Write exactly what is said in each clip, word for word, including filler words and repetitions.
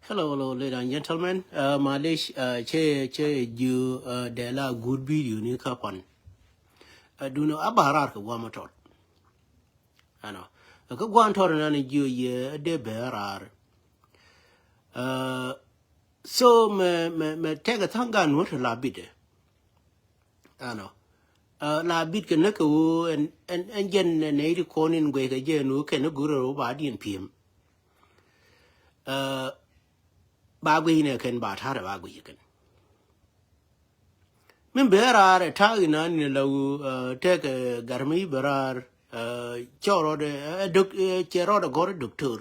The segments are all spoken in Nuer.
Hello, hello, ladies and gentlemen. Uh, malish, uh, cɛ, cɛ jiö, uh, dee la good video ni kä pan. Uh, duno a ba raar kɛ guam a tɔt. Ɛnɔ. Kä guam tɔt na ni jiö yɛ dee bɛ raar. Uh, so mɛ, mɛ, mɛ tɛk a thaŋ gan wä ti la bit. Ɛnɔ. Uh, la bit kɛ näk kɛ wä ɛn, ɛn, ɛn jɛn nɛ nɛ iti kɔn in guɛy kɛ jɛ ɛn wä kɛn ni go̱rɛ wä ba diɛn pi̱em. Uh, ba guiy nɛ kɛn ba ta̱rɛ ba guiy kɛn. Min bɛ raar ɛ ta̱a̱ inani la wä, uh, tɛk, uh, garmi bɛ raar, uh, cɛ rɔdɛ, uh, dok, uh, cɛ rɔdɛ gɔr doctor.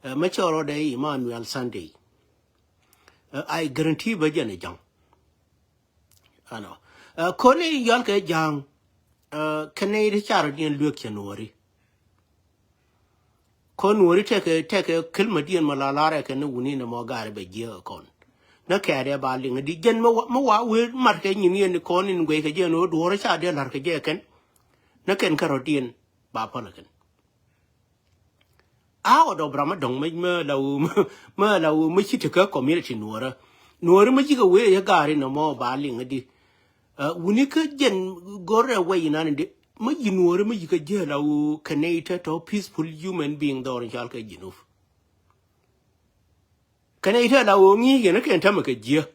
Uh, mɛ cɛ rɔdɛ Emmanuel Sunday. Uh, I guarantee bɛ jɛn ɛ jaŋ. Ɛnɔ. Uh, kɔn i̱ yɔl kɛ ja̱a̱ŋ, uh, kɛn i̱ ti car diɛn luek cɛ nuɔri. Kɔn nuɔri tɛkɛ, tɛkɛ kilmä diɛn ma la larɛ kɛn ni wuni ni mɔ gaari bɛ jiɛ kɔn. Nä kɛɛdɛ ba liŋ di jɛn mä wa, mä wa wee mat kɛ nyin yɛn kɔn in guɛy kɛ jɛ ni wä duɔrɛ ca dee lar kɛ jɛ kɛn. Nä kɛn kärɔ diɛn ba pälä kɛn. A wä dɔp ram a dɔŋ mä, mä la wä, mä la wä, mä ci tekä community nuɔrä. Nuɔrä mä ci kɛ wee yɛ gaari nɔmɔ ba liŋ di. Uh, wuni kä jɛn go̱rɛ wä inan di. Mä yi nuɔrä mä yi kä jɛ la wä kɛ nɛy tɛ tɔ peaceful human being dhɔr in cal kɛ Jinub. Kɛ nɛy tɛ la wä ŋi̱i̱c yɛn kɛn tämɛ kɛ jiä.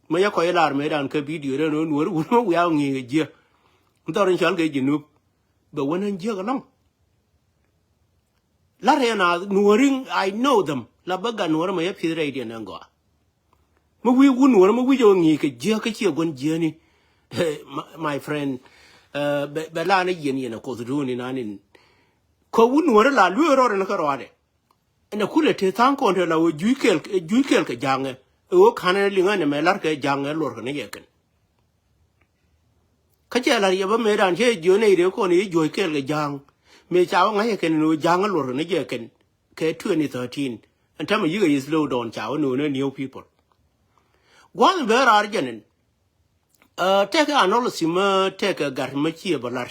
Mä yɛ kɔc lar mɛ dan kä video rɛ nuɔrä wuni mä wiaa ŋi̱i̱c kɛ jiä. Dhɔr in cal kɛ Jinub. Bɛ wä nän jiäk alɔŋ. Lar yɛ na nuɔri, I know them. La bä gat nuɔri ma yɛ pieth rɛy diɛn ɛn gɔaa. Mi wi̱i̱ wun nuɔri mi wi̱c ɛ ŋi̱i̱c kɛ jiäk kä ciɛ gua̱n jiäni. My, my friend, uh, bɛ, bɛ la ni yɛn yɛn ɛ koth duuni na nin. Kä wun nuɔri la luee rɔɔdɛ ni kä rɔɔdɛ. Ɛn ɛ kulɛ te tha̱a̱ŋ kɔn te la wä jui̱c kɛɛl, jui̱c kɛɛl kɛ ja̱ŋɛ. Ɛ wä ka̱n ɛ liŋ ɛn ɛmɛ lar kɛ ja̱ŋɛ luɔr kɛ ni yɛ kɛn. Kä cɛ la̱r yɛ bä mëëdan cɛ jiö nɛy rëë kɔn i̱ juɔ̱c kɛɛl kɛ ja̱a̱ŋ. Mëë ca wä ŋa̱c ɛ kɛn ni wä ja̱a̱ŋ ɛ luɔr kɛ ni jɛ kɛn kɛ twenty thirteen. Ɛn tämɛ yikɛ yi slow down ca wä ni wä ni new people. Gua̱a̱th in bɛ raar jɛn in. Tɛkɛ analysis mä tɛkɛ gat mä ciɛ bä la̱r.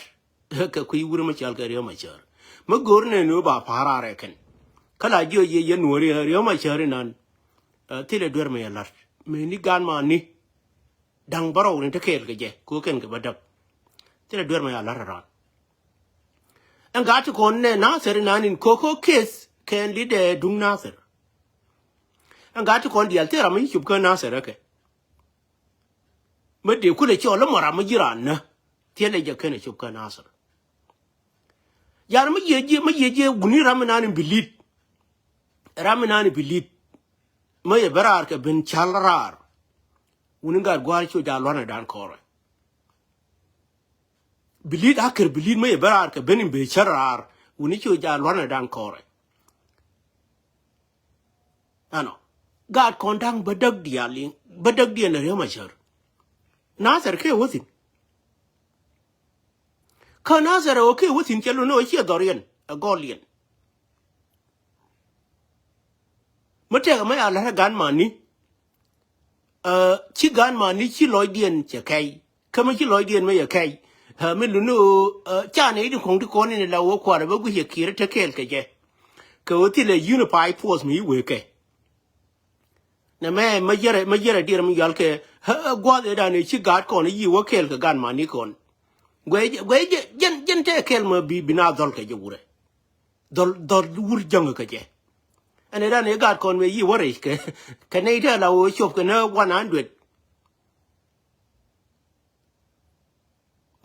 Kɛ kui̱ wur mä cɔal kɛ Riek Machar. Mä go̱r nɛ ni wä ba pa̱a̱r raar ɛ kɛn. Kä la jiö yɛ yɛ nuɔ̱ɔ̱ri Riek Machar inan. Thilɛ duer mä yɛ la̱r. Mëë ni gan ma ni. Da̱ŋ bärɔw ni te kɛɛl kɛ jɛ kɛ ɣöö kɛn kɛ bä däk. Thilɛ duer mɛ ya la̱t raan. Ɛn gat ti kɔn nɛ Nathir inan in ko̱k kä case kɛn lidɛ duŋ Nathir. Ɛn gat ti kɔn diaal thil ram mi ci cop kä Nathir ɛ kɛ. Mä dee kulɛ cɔl i̱ mɔ ram mi ji̱ raan nä. Thilɛ jɛ kɛn ɛ cop kä Nathir. Yar mi yiëë jiɛ, mi yiëë jiɛ wuni ram inan in bi li̱t. Ram inan in bi li̱t. Mä yɛ bä raar kɛ ben cal raar. Wuni gat gua̱a̱r cu ja̱ lua̱nɛ dan kɔrɛ. Bi li̱t akɛr bi li̱t mä yɛ bä raar kɛ ben in ben cä raar. Wuni cu ja̱ lua̱nɛ dan kɔrɛ. Ɛnɔ. Gat kɔn da̱ŋ bä däk diaal in, bä däk diɛn ɛ Riek Machar. Nathir kɛ wä thi̱n. Kä Nathir ɛ wä kɛ wä thi̱n cɛ lun ɛ wä ciɛ dhɔr yɛn ɛ gɔl yɛn. Mi tɛkɛ mi a la̱t ɛ gan mani. Ci gan mani ci lɔcdiɛn cɛ kɛy. Kä mi ci lɔcdiɛn mi yɛ kɛy. Mi luni ɣöö ca nɛy ti kɔ̱ŋ ti kɔn in la wä kuarɛ bä guic yɛ kiɛrɛ te kɛɛl kɛ jɛ. Kɛ ɣöö thilɛ unified force mi wëë kɛ. Nɛ mɛ, mɛ yɛrɛ, mɛ yɛrɛ diɛrɛ mi yal kɛ, ɛ, ɛ, gua̱th ɛ dan ɛ ci gaat kɔn ɛ yi wä kɛɛl kɛ gan mani kɔn. Guɛ, guɛ jɛ, jɛn, jɛn tɛ kɛɛl mɛ bi, bi na dhɔl kɛ jɛ wurɛ. Dhɔl, dhɔl wur jäŋ kɛ jɛ. Ɛn ɛ dan ɛ gaat kɔn mɛ yi wä rɛy kɛ, kɛ nɛy tɛ la wä cop kɛ nɛ one hundred.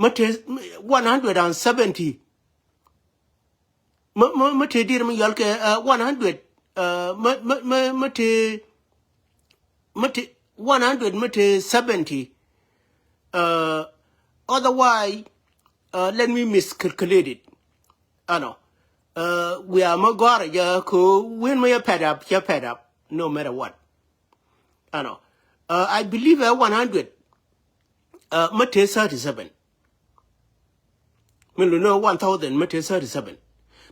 Mä te one hundred and seventy. Mä, mä, mä te dir mi yɔl kɛ, uh, one hundred. Uh, mä, mä, mä, mä te, mä te one hundred, mä te seventy. Uh, otherwise, uh, let me miscalculate it. Ɛnɔ. Uh, wiaa mä gɔ̱a̱rä jɛ kɛ wen mä yɛ pɛt up, cɛ pɛt up, no matter what. Ɛnɔ. Uh, I believe ɛ one hundred. Uh, mä te thirty seven. Mi lo ni one thousand mä te thirty seven.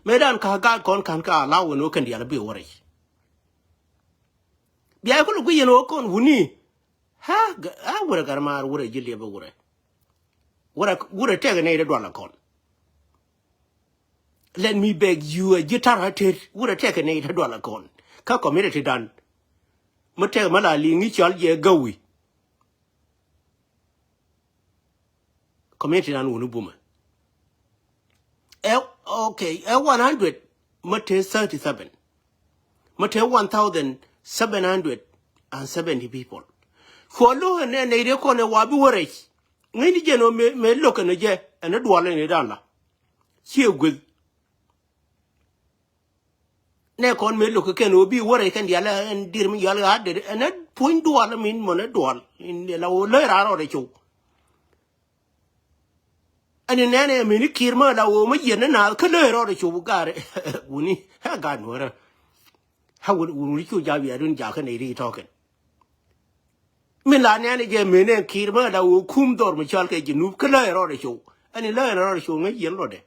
Mëë dan ka gaat kɔn ka̱n ka allow ni wä kɛn diaal bi wä rɛy. Bia kulɛ guic yɛn wä kɔn wuni. Ha, ha, wurɛ gar maar, wurɛ ji̱ liɛpɛ wurɛ. Wurɛ, wurɛ tɛk nɛy dee dual kɔn. Let me beg you, a ji̱ tar a tet, wurɛ tɛk nɛy dee dual kɔn. Kä community dan mi tɛk mi la liŋ i̱ cɔal jɛ Gawi. Community dan wuni bumɛ. Ɛ, okay, ɛ one hundred mi te thirty seven. Mi te one thousand seven hundred and seventy people. Cuɔ lo̱k ɛn ɛ nɛy dee kɔn ɛ wa bi wä rɛc. Ŋäcni jɛn ɔ mëë, mëë lo̱k ɛn ɔ jɛ ɛn ɔ dual ɛn ɛ dan la. Ciɛ gueth. Nɛ kɔn mëë lo̱k kɛn ɣöö bi wä rɛy kɛn diaal ɛn dier mi yɔal ɣa̱a̱t det ɛn ɛ puɔ̱ny dual min mɔn ɛ dual in la ɣöö lä raar rɔɔdɛ cow. Ɛn in nɛn ɛ mëni ki̱i̱r mä la ɣöö mä yiɛn ni naath kä lä rɔɔdɛ cow gaar wuni ɛ gaar nuɔ̱ɔ̱rä. Ɛ wuni, wuni cu ja̱a̱k wia̱a̱dun ja̱a̱k kä nɛy ri tɔ̱kɛn. Min la nɛn ɛ jɛ mëni ɛn ki̱i̱r mä la ɣöö kum dhɔr mi cɔal kɛ Jinub kä lä rɔɔdɛ cow. Ɛn in lä rɔɔdɛ cow ŋäc yiɛn luɔtdɛ.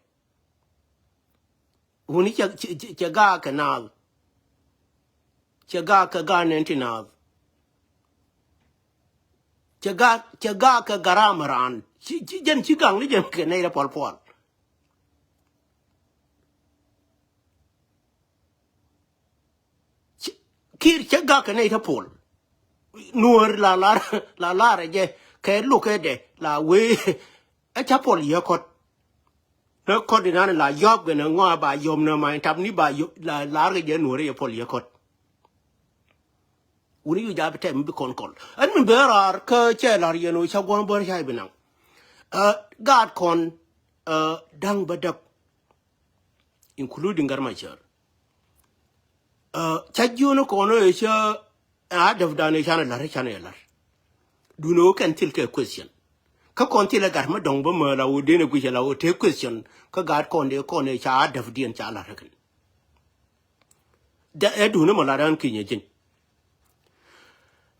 Wuni cɛ, cɛ, cɛ, cɛ gaak kɛ naath. Cɛ gaak kɛ gaak nɛn ti naath. Cɛ gaak, cɛ gaak kɛ garam raan. Ci, ci jɛn ci gaŋ ni jɛn kɛ nɛy rɛ puɔl puɔl. Ci, ki̱i̱r cɛ gaak kɛ nɛy ti puɔl. Nuɔ̱ɔ̱r la lar, la lar ɛ jɛ kɛ lukɛ dɛ la wee. Ɛ ca puɔl yɛ kɔt. Nä kɔt inan la yɔp gɛ nä ŋɔa ba yɔp nä ma in tap ni ba yɔp la lar kɛ jɛ nuɔri yɛ puɔl yɛ kɔt. Wuni yu ja bi tɛm bi kɔn kɔl. Ɛn mi bɛ rar kä cɛ lar yɛn o ca guam bär ca bi naŋ. Ɛ, gaat kɔn, ɛ, da̱ŋ bä däk. Including Gat Macar. Ɛ, ca jiön kɔn ɛ ca a däp dan ɛ canɛ lar ɛ canɛ lar. Dun ɛ wä kɛn thil kɛ question. Kä kɔn thil ɛ gat mä dɔ̱ŋ bä mä la wä den ɛ guic ɛ la wä te question. Kä gat kɔn dee kɔn ɛ ca a däp diɛn ca lar ɛ kɛn. Dɛ ɛ dun ɛ mä lar ɛ ɣän kinyɛ ji̱n.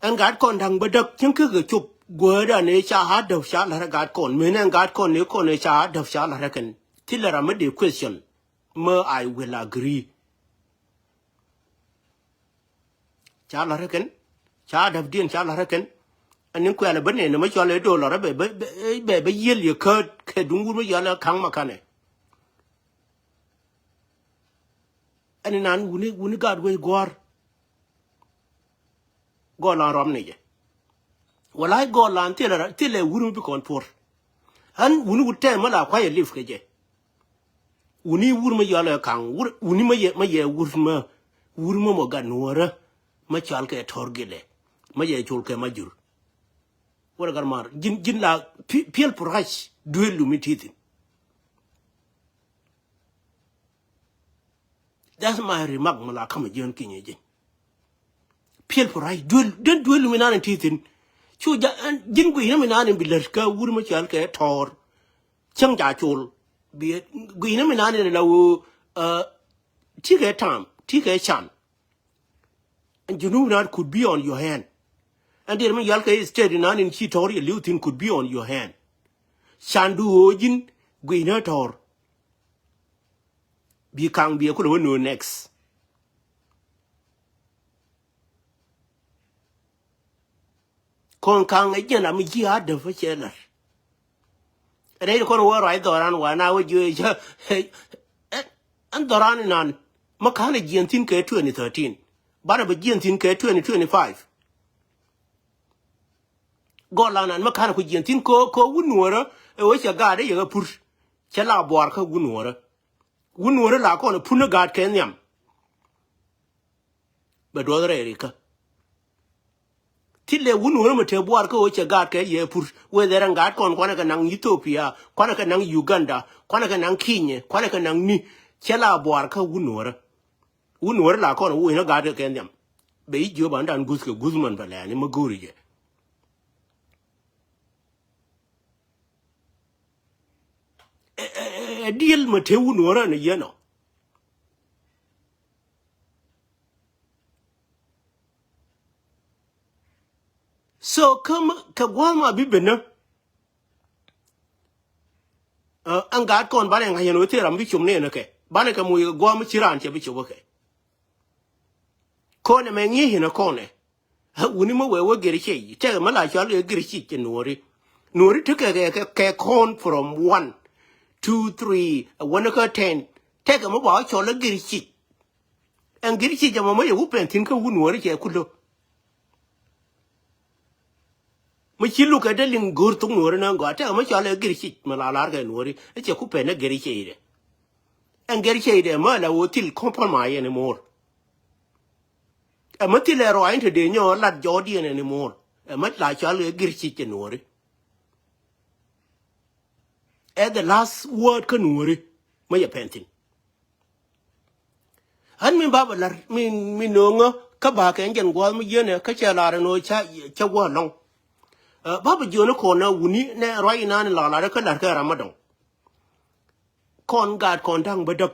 Ɛn gat kɔn da̱ŋ bä däk cieŋ kä kɛ cop guäärdan ɛ ca a däp ca lar ɛ gat kɔn. Mënɛ ɛn gat kɔn ɛ kɔn ɛ ca a däp ca lar ɛ kɛn. Thil ɛ ram mä dee question. Mä I will agree. Ca la̱rä kɛn, ca däpdiɛn ca la̱rä kɛn. Ani kuɛl ɛ bä nɛn ɛ mä cɔal ɛ dollar ɛ bɛ, bɛ, bɛ, bɛ, bɛ yiël yɛ käät kɛ duŋ wur mä cɔal ɛ ka̱ŋ ma kanɛ. Ani nan wuni, wuni gaat wec gua̱a̱r. Gɔɔlan rɔm ni jɛ. Wala gɔɔlan thilɛ ra-, thilɛ wur mi bi kɔn puɔr. Ɣän wuni wut tɛm mi la kuay ɛ lip kɛ jɛ. Wuni wur mi yɔl ɛ kaŋ, wur, wuni mi yɛ, mi yɛ wur mi, wur mi mɔ gat nuɔrä, mi cɔal kɛ tɔr gilɛ, mi yɛ col kɛ ma jur. Wurɛ gat mar, ji̱n, ji̱n la pi-, piɛl purac duel lumi ti thi̱n. That's my remark mi la ka̱m jiön kinyɛ ji̱n. Piɛl purac duel, den duel mi nan in ti thi̱n. Cu ja, ɛn, ji̱n gui̱cni mi nan in bi lät kä wur mi cɔal kɛ tɔɔr. Cäŋ ca col. Bi, gui̱cni mi nan in la woo, ɛ, ti kɛ tam, ti kɛ can. And you know that could be on your hand. And there mi yal kɛ state nan in ci tɔɔr yɛ li̱w thi̱n could be on your hand. Can du ɣöö ji̱n gui̱cni tɔɔr. Bi kaŋ bi ɛ kulɛ wä no̱o̱ŋ next. Kɔn kaŋ ɛ jiɛn ram mi ji̱ a däp ɛ cɛ lär. Rɛy kɔn wä ruac dhɔran wa na wä jiö ɛ cä. Ɛn dhɔran inan ma ka̱n ɛ jiɛn thi̱n kɛ twenty thirteen. Banɛ bɛ jiɛn thi̱n kɛ twenty twenty-five. Gɔl la nan ma ka̱n ɛ ku jiɛn thi̱n ko, ko wun nuɔrä ɛ wä cɛ gaat ɛ yɛ ɣä pur. Cɛ la buar kä wun nuɔrä. Wun nuɔrä la kɔn ɛ pun ɛ gaat kɛ nhiam. Bɛ duɔth rɛy rikä. Thilɛ wun wun mi te buar kä ɣöö cɛ gaat kɛ yɛ pur. Wee dhɛrɛ ŋa̱a̱t kɔn kuanɛ kɛ naŋ Ethiopia, kuanɛ kɛ naŋ Uganda, kuanɛ kɛ naŋ Kenya, kuanɛ kɛ naŋ ni. Cɛ la buar kä wun nuɔrä. Wun nuɔrä la kɔn wun inɔ gaat kɛ kɛ nhiam. Bɛ i̱ jiöp an dan guth kɛ guth man bɛ lɛɛni ma go̱o̱ri jɛ. Ɛ, ɛ, ɛ, ɛ diel ma te wun nuɔrä ni yɛn ɔ. So kä ma, kɛ gua̱a̱th ma bi ben nä. Ɛ, ɛn gaat kɔn banɛ ŋa̱c yɛn wä thil ram bi com ni yɛn kɛ. Banɛ kɛ moc kɛ gua̱a̱th mi ci raan cɛ bi cop kɛ. Kɔn ɛmɛ ŋi̱i̱c yɛn kɔn ɛ. Ɛ, wuni mi wee wä gir ciec. Tɛk mi la cɔal kɛ gir ciec kɛ nuɔri. Nuɔri tekɛ kɛ, kɛ, kɛ kɔn from one, two, three, ɛ wä ni kä ten. Tɛk mi ba wä cɔal kɛ gir ciec. Ɛn gir cic ɛmɔ mi yɛ wä pɛn thi̱n kä wun wä ri cɛ kulä. Mi ci lukɛ dee liŋ go̱o̱r thok nuɔ̱ɔ̱ri nä gɔaa tɛk mi cɔal ɛ gir cic mi la lar kɛ nuɔ̱ɔ̱ri ɛ cɛ ku pɛn ɛ gir cic dɛ. Ɛn gir cic dɛ mi la wä thil compromise ɛn ɛ mo̱o̱r. Ɛ mi thil ɛ rɔa in te dee nyɔ lat jɔɔdiɛn ɛn ɛ mo̱o̱r. Ɛ mi la cɔal ɛ gir cic ɛ nuɔ̱ɔ̱ri. Ɛ the last word kä nuɔ̱ɔ̱ri mi yɛ pɛn thi̱n. Ɣän min bapɛ la̱r min min no̱o̱ŋä kä bakɛ ɛn jɛn gua̱a̱th mi jiänɛ kä cɛ lar ɛn ɣöö ca cä gua̱a̱th lɔ̱ŋ. Ɛ, bapɛ jiöni kɔn ɛ wuni nɛ ruac inan in la lar kä la̱r kɛ ram mi dɔ̱ŋ. Kɔn gaat kɔn da̱ŋ bä däk.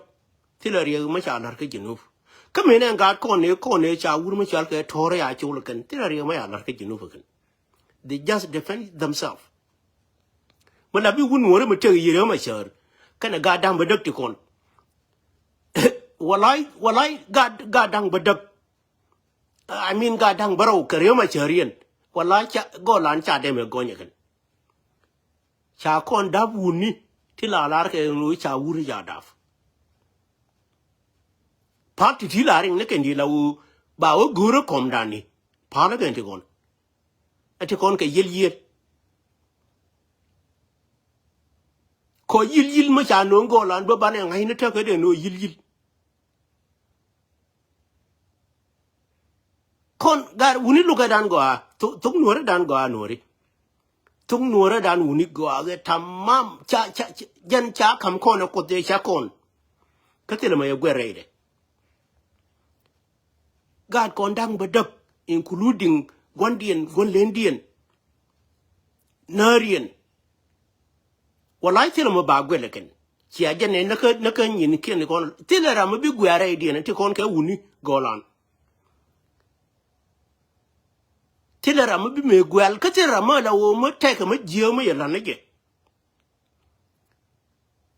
Thilɛ riɛk mi ca la̱r kä Jinub. Kä min ɛn gaat kɔn ëë kɔn ëë ca wur mi cɔal kɛ to̱r ya col kɛn thilɛ riɛk mi ca la̱r kä Jinub kɛn. They just defend themselves. Mi la bi wun nuɔ̱ɔ̱ri mi tek yiëë rɛw ma cäär kɛnɛ gaat da̱ŋ bä däk ti kɔn. Walai walai gaat gaat da̱ŋ bä däk. I mean gaat da̱ŋ bä rɛw kɛ rɛw ma cäär yɛn. Walai ca gɔlan ca dɛmɛ gɔnyɛ kɛn. Ca kɔn dap wuni ti la lar kɛ ɣöö ca wuri ca dap. Pal ti ti la riŋ ni kɛn di la ɣöö ba ɣöö go̱o̱rä kɔmdani. Pal kɛn ti kɔn. Ɛ ti kɔn kɛ yiël yiël. Kɔ yiël yiël mi ca no̱o̱ŋ gɔlan bä banɛ ŋa̱cni täk kä dee no̱o̱ŋ yiël yiël. Kɔn gar wuni lukɛ dan gɔaa thok nuɔ̱ɔ̱rä dan gɔaa nuɔ̱ɔ̱ri. Thok nuɔ̱ɔ̱rä dan wuni gɔaa kɛ tamam ca ca jɛn ca kam kɔn ɛ kuoth ɛ ca kɔn. Kä thilɛ mɛ yɛ guɛr rɛydɛ. Gaat kɔn da̱ŋ bä däk including gua̱ndiɛn gua̱n lendiɛn. Nääriɛn. Walai thilɛ mɛ ba guɛl ɛ kɛn cia jɛn ɛ näkä näkä nyin kiɛn kɔn thilɛ ram mɛ bi guɛ̈r rɛydiɛn ti kɔn kɛ wuni gɔlan. Thilɛ ram mi bi mëë guɛl kä thilɛ ram mi la ɣöö mi tɛkɛ mi jiääk mi yɛ la̱t ni jɛ.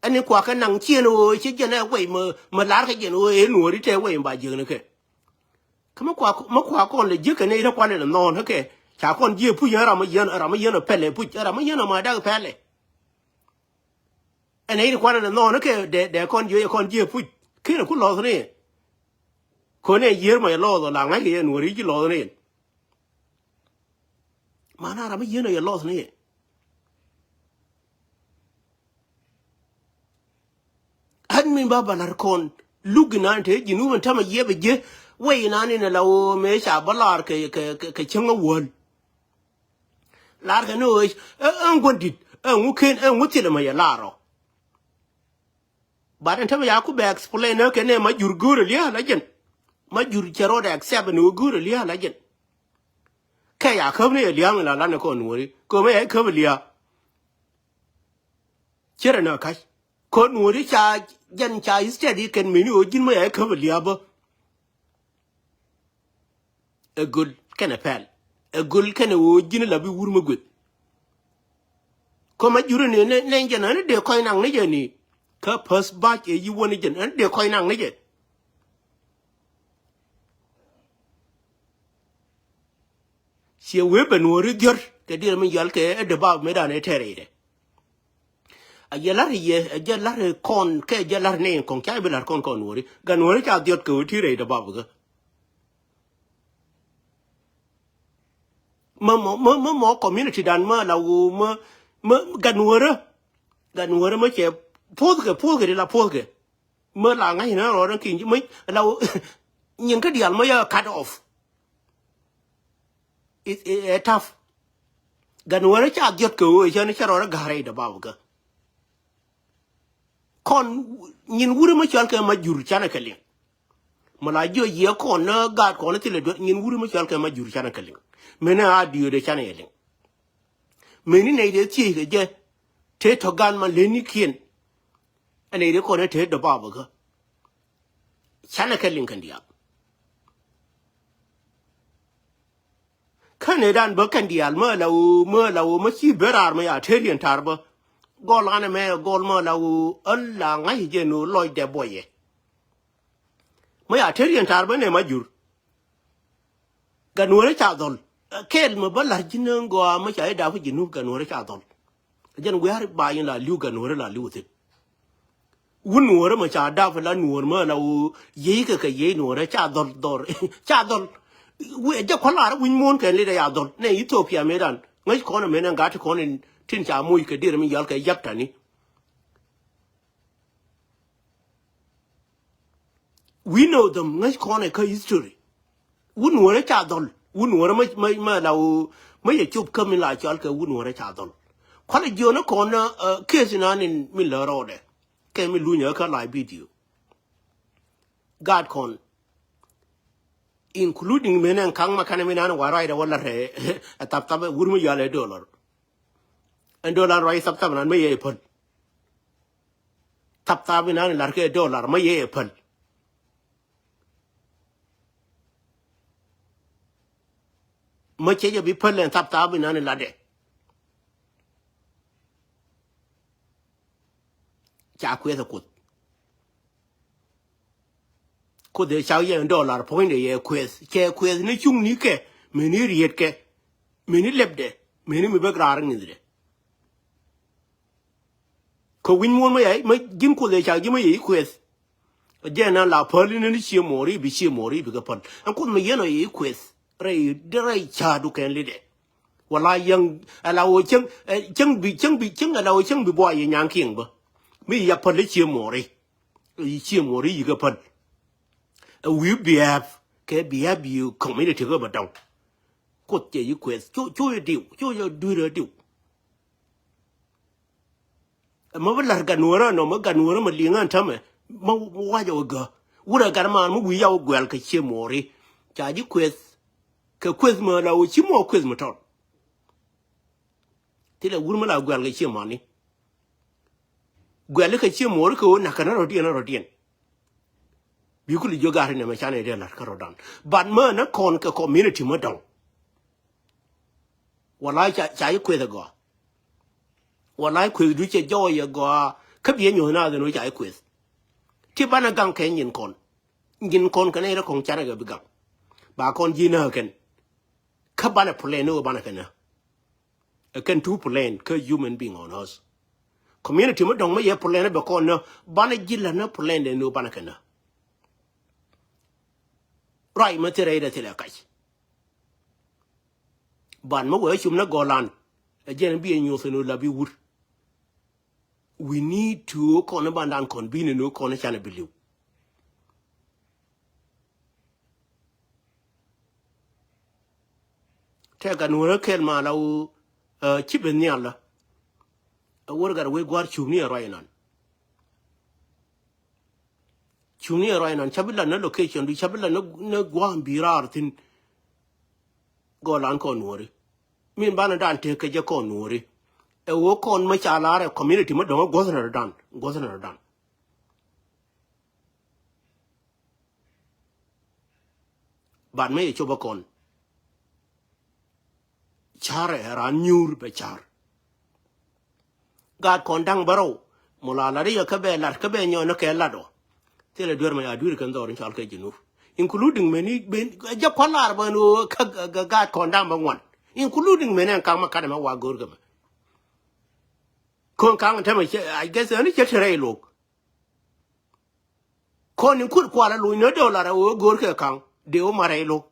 Ɛn ni kuakä naŋ cieen ɣöö ci jɛn ɛ wei mi lar kä jɛn ɣöö ëë nuɔɔri tɛ wei mi ba jiääk ni kɛ. Kä mi kuak mi kuak kɔn lɛ jiäk kɛ ni rɛ kuanɛ lɛ nhɔɔn kä kɛ ca kɔn jiɛ puc ɛ ram mi yɛn ɛ ram mi yɛn ɛ pɛlɛ puc ɛ ram mi yɛn ɛ ma dak pɛlɛ. Ɛn ɛ in kuanɛ lɛ nhɔɔn kɛ dɛ dɛ kɔn jiɛ kɔn jiɛ puc kinɛ ku lɔth ni. Kɔn ɛ yiër ma yɛ lɔth ɔ la ŋa̱c kɛ yɛ nuɔɔri ji̱ lɔth ni. Mana ram mi yien a yɛ lɔth ni yɛ. Ɣän min ba ba la̱r kɔn luk inan te Jinub in tämɛ yiɛp a jiɛ wei inan in a la ɣöö mëë ca bä lar kɛ kɛ kɛ cäŋ a wäl. Lar kɛ ni ɣöö ɛ ŋuɔ̱n dit ɛ ŋu ken ɛ ŋu thilɛ mɛ yɛ lar ɔ. But ɛn tämɛ ya ku bɛ explain ɛ kɛ nɛ ma jur go̱o̱r a lia̱a̱ la jɛn. Ma jur cɛ rɔɔdɛ accept ni wä go̱o̱r a lia̱a̱ la jɛn. Kɛ ya käp ni ɛ lia̱a̱ mi la lan ɛ kɔn nuɔ̱ɔ̱ri kɛ mɛ ya i̱ käp a lia̱a̱. Cierɛ ni a ka̱c kɔn nuɔ̱ɔ̱ri ca jɛn ca i̱ study kɛn mëni ɣöö ji̱n mɛ ya i̱ käp a lia̱a̱ bä. Ɛ göl kɛnɛ pɛl ɛ göl kɛnɛ ɣöö ji̱n la bi wur mi gueth. Kä ma juri ni nɛ jɛn ani dee kɔc naŋ ni jɛ ni kä päth bac ɛ yi wä ni jɛn ani dee kɔc naŋ ni jɛ. Ciɛ wee ben wä ri dhiör kɛ diɛl mi yal kɛ ɛ dee bap mi dan ɛ tɛr ɛ dɛ. A jɛ lar yɛ a jɛ lar kɔn kɛ jɛ lar ni kɔn ca bi lar kɔn kɔn wä ri gan wä ri ca dhiöt kɛ wä ti rɛy dee bap kä. Mä mɔ mä mɔ community dan mä la wo mä mä gan wärä gan wärä mä cɛ puɔth kɛ puɔth kɛ di la puɔth kɛ. Mä la ŋa̱c ni rɔɔdä ki̱n mä la wo nyin kä dial mä yɛ cut off. Ɛ taf gan wärä ca dhiɔt kɛ wee cä ni cä rɔɔdä ga̱r rɛy dɛ bab kä. Kɔn nyin wuri mi cɔal kɛ ma jur canɛ kɛ liŋ. Mi la jiɔ yiɛ kɔn ni gaat kɔn ni thilɛ duet nyin wuri mi cɔal kɛ ma jur canɛ kɛ liŋ. Meni a diöödɛ canɛ yɛ liŋ. Meni nɛy dee thiec kɛ jɛ tëë tɔ gan ma leni kiɛn. Ɛ nɛy dee kɔn ni tëë dɔ bap kä canɛ kɛ liŋ kɛn diaal. Kä nɛ dan bä kɛn diaal mä la ɣöö mä la ɣöö mä ci ben raar mä ya terian tar bä. Gɔl anɛ mɛ gɔl mä la ɣöö ɣän la ŋa̱c jɛ ni ɣöö lɔcdɛ buɔyɛ. Mä ya terian tar bä nɛ ma jur. Ganuɔrä ca dhɔl kɛɛl mä bä la̱r ji̱n ni gɔaa mä ca i̱ dap kä ji̱ nup ganuɔrä ca dhɔl. Jɛn wiar ba yin la li̱w ganuɔrä la li̱w thi̱n. Wun nuɔrä mɛ ca dap la nuɔr mɛ la wä yiey kɛ kɛ yiey nuɔrä ca dhɔl dhɔr ca dhɔl. Wee jɛ kɔn lar wi̱ny muɔ̱ɔ̱n kɛn lidɛ ya dhɔl nɛ Ethiopia mëë dan ŋäc kɔn ɛmɛ nɛ gat ti kɔn in tin ca moc kɛ dir mi yɔl kɛ yak tani. We know them ŋäc kɔn ɛ kä history. Wun nuɔrä ca dhɔl wun nuɔrä mä mä mä la wä mä yɛ cop kä mi la cɔl kɛ wun nuɔrä ca dhɔl. Kualɛ jiɔn kɔn case nan in mi lä rɔɔdɛ kɛ mi lunyä kä live video. Gat kɔn including mi nɛn kaŋ ma kanɛ mi nan wa ruacdɛ wä lat ɛ thap thap wur mi yɔal ɛ dollar. Ɛn dollar ruac thap thap nan mi yɛ päl. Thap thap mi nan lar kɛ dollar mi yɛ päl. Mä cɛ jɛ bi päl ɛn thap thap mi nan latdɛ. Ca kueth ɛ kuoth. Kuoth ɛ cak yɛ dollar puɔ̱nydɛ yɛ kueth cɛ kueth ni cuŋ ni kɛ meni riet kɛ meni lɛpdɛ meni mi bek raar ŋithdɛ. Kɛ wi̱ny muɔ̱ɔ̱n mä yɛ mä ji̱n kuoth ɛ cak ji̱ mä yɛ i̱ kueth. Jɛ nan la päl inä ni cie muɔri bi cie muɔri bi kɛ päl ɛn kuoth mä yɛn ɔ yɛ i̱ kueth. Rɛy dee rɛy ca̱a̱du kɛn lidɛ. Wala yäŋ ala wä cäŋ cäŋ bi cäŋ bi cäŋ ala wä cäŋ bi buay yɛ nyaŋ kiɛŋ bä. Mi ya päl cie muɔri. Yi cie muɔri yi kɛ päl. Ɛ wi̱i̱ biɛp kɛ biɛp yi community kɛ bä dɔŋ. Kuoth cɛ yi kueth cu cu yɛ diw cu yɛ dui̱r ɛ diw. Mä bi la̱r gat nuɔ̱ɔ̱rä nɔ mä gat nuɔ̱ɔ̱rä mä li̱ŋ ɣän tämɛ mä wacɛ wä gä. Wurɛ gat man mä wi̱i̱ ya wä guɛl kɛ cie muɔri. Ca ji̱ kueth kɛ kueth mä la wä ci muɔ kueth mä tɔl. Thilɛ wur mä la guɛl kɛ cie mani. Guɛl kɛ cie muɔri kɛ wä nakä nä rɔ̱diɛn nä rɔ̱diɛn. Bi kuli jiök gat ri nɛmɛ canɛ dee la̱r kä rɔ̱dan. But mä nä kɔn kɛ community mä dɔŋ. Walai ca ca yi kueth agɔa. Walai kueth du cɛ jɔɔy agɔa. Kä biɛ nyoth na dhin wä ca yi kueth. Ti banɛ gaŋ kɛ nyin kɔn nyin kɔn kɛ nɛ rɛ kɔŋ canɛ kɛ bi gaŋ. Ba kɔn ji̱ nä kɛn. Kä banɛ plan ni wä banɛ kɛ nä. Ɛ kɛn tu plan kä human being on earth. Community mi dɔŋ mi yɛ plan bɛ kɔn nä banɛ ji̱ lä nä plan dɛ ni wä banɛ kɛ nä. Ruac mi thil rɛy dɛ thilɛ kac. Ban mi wee cum ni gɔlan ɛ jɛn bi ɛ nyuɔth ni la bi wur. We need to kɔn bandan kɔn bi ni ni kɔn canɛ bi liw. Tɛk a nuɔrä kɛl ma la wä ci ben nhial la. A wär gat wee gua̱r cup ni ɛ ruac inan. Cuŋni ɛ ruac nɔn ca bi lat ni location du ca bi lat ni gua̱a̱m bi raar thi̱n. Gɔlan kɔn nuɔ̱ɔ̱ri min banɛ dan tek kɛ jɛ kɔn nuɔ̱ɔ̱ri. Ɛ ɣöö kɔn mä ca laar ɛ community mä dɔ̱ŋ ɛ guɔ̱th nɛ rɔ dan guɔ̱th nɛ rɔ dan. Bat mä yɛ cop ɛ kɔn. Ca̱rɛ ɛ raan nyuur bɛ ca̱r. Gaat kɔn da̱ŋ bärɔw mɔ la lat i̱ yɛ kä bɛ lat kä bɛ nyɔn ni kɛ lat ɔ. Thilɛ duer mɛ ya duer kɛn dhɔr in cɔal kɛ Junub including mɛni ben jɛ kua̱r lar bä ni ɣöö kä gaat kɔn da̱ŋ bä ŋuan including mɛni ɛn ka̱ŋ mɛ kat ɛmɛ wa go̱o̱r kɛ mɛ. Kɔn ka̱ŋ tämɛ cɛ I guess ɛn cɛ te rɛy lo̱k. Kɔn in kut kual a lo̱c ni dollar a ɣöö go̱o̱r kɛ ka̱ŋ dee wä ma rɛy lo̱k.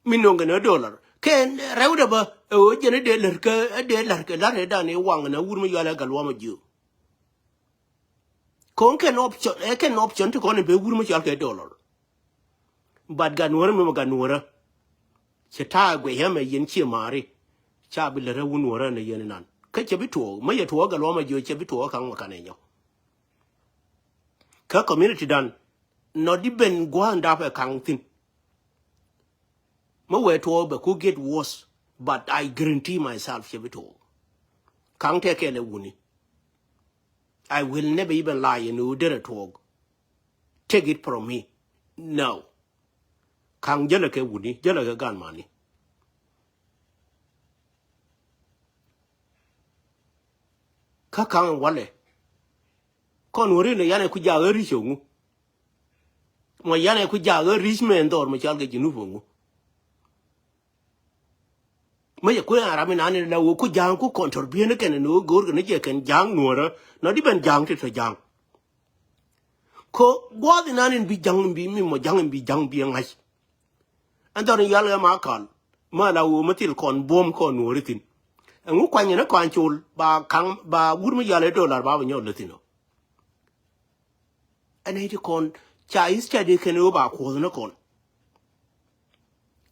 Mi no̱ŋ kɛ ni dollar kɛ rɛwdɛ bä ɛ ɣöö jɛn ɛ dee lär kä ɛ dee lär kɛ la̱r ɛ dan ɛ waŋ ni wur mi yual ɛ gal wamä jiö. Kɔn kɛn option ɛ kɛn option ti kɔn in ben wur mi cual kɛ dollar. But gat nuɔrä mi mɛ gat nuɔrä. Cɛ ta̱a̱ guic ɛmɛ yɛn cië ma̱a̱ri. Ca bi lät ɛ wun nuɔrä ni yɛn inan kä cɛ bi tuɔɔk mä yɛ tuɔɔk gat wamä jiö cɛ bi tuɔɔk ka̱ŋ mɛ kanɛ nyɔk. Kä community dan nɔ di ben gua̱a̱n dap ɛ ka̱ŋ thi̱n. Mä wee tuɔɔk bɛ ku get worse but I guarantee myself cɛ bi tuɔɔk. Ka̱ŋ tɛkɛ lɛ wuni. I will never even lie in who did a tuɔɔk. Take it from me. No. Ka̱ŋ jälɛ kɛ wuni jälɛ kɛ gan mani. Kä ka̱ŋ walɛ. Kɔn wä rin ɛ yanɛ ku jaak ɛ ri̱c ɛ ŋu. Mɔ yanɛ ku jaak ɛ ri̱c mɛ ɛn dhɔr mɛ cal kɛ Junub ɛ ŋu. Mä yɛ kuɛ ram inan in la wä ku ja̱a̱ŋ ku contribute ni kɛn ni wä go̱o̱r kɛn ni jɛ kɛn ja̱a̱ŋ nuɔrä. Nɔ di ben ja̱a̱ŋ ti tɔ ja̱a̱ŋ. Ko gua̱a̱th inan in bi ja̱ŋ in bi mi mɔ ja̱ŋ in bi ja̱ŋ bi ŋa̱c. Ɛn dhɔr in yal ɣä ma kal. Mä la wä mä thil kɔn buɔ̱m kɔn nuɔri thin. Ɛŋu kuany in ɛ kɔn col ba kaŋ ba wur mi yal ɛ dollar ba bɛ nyɔl lä thin ɔ. Ɛn ɛ ti kɔn ca is ca di kɛn ɣä ba kuɔth ni kɔn.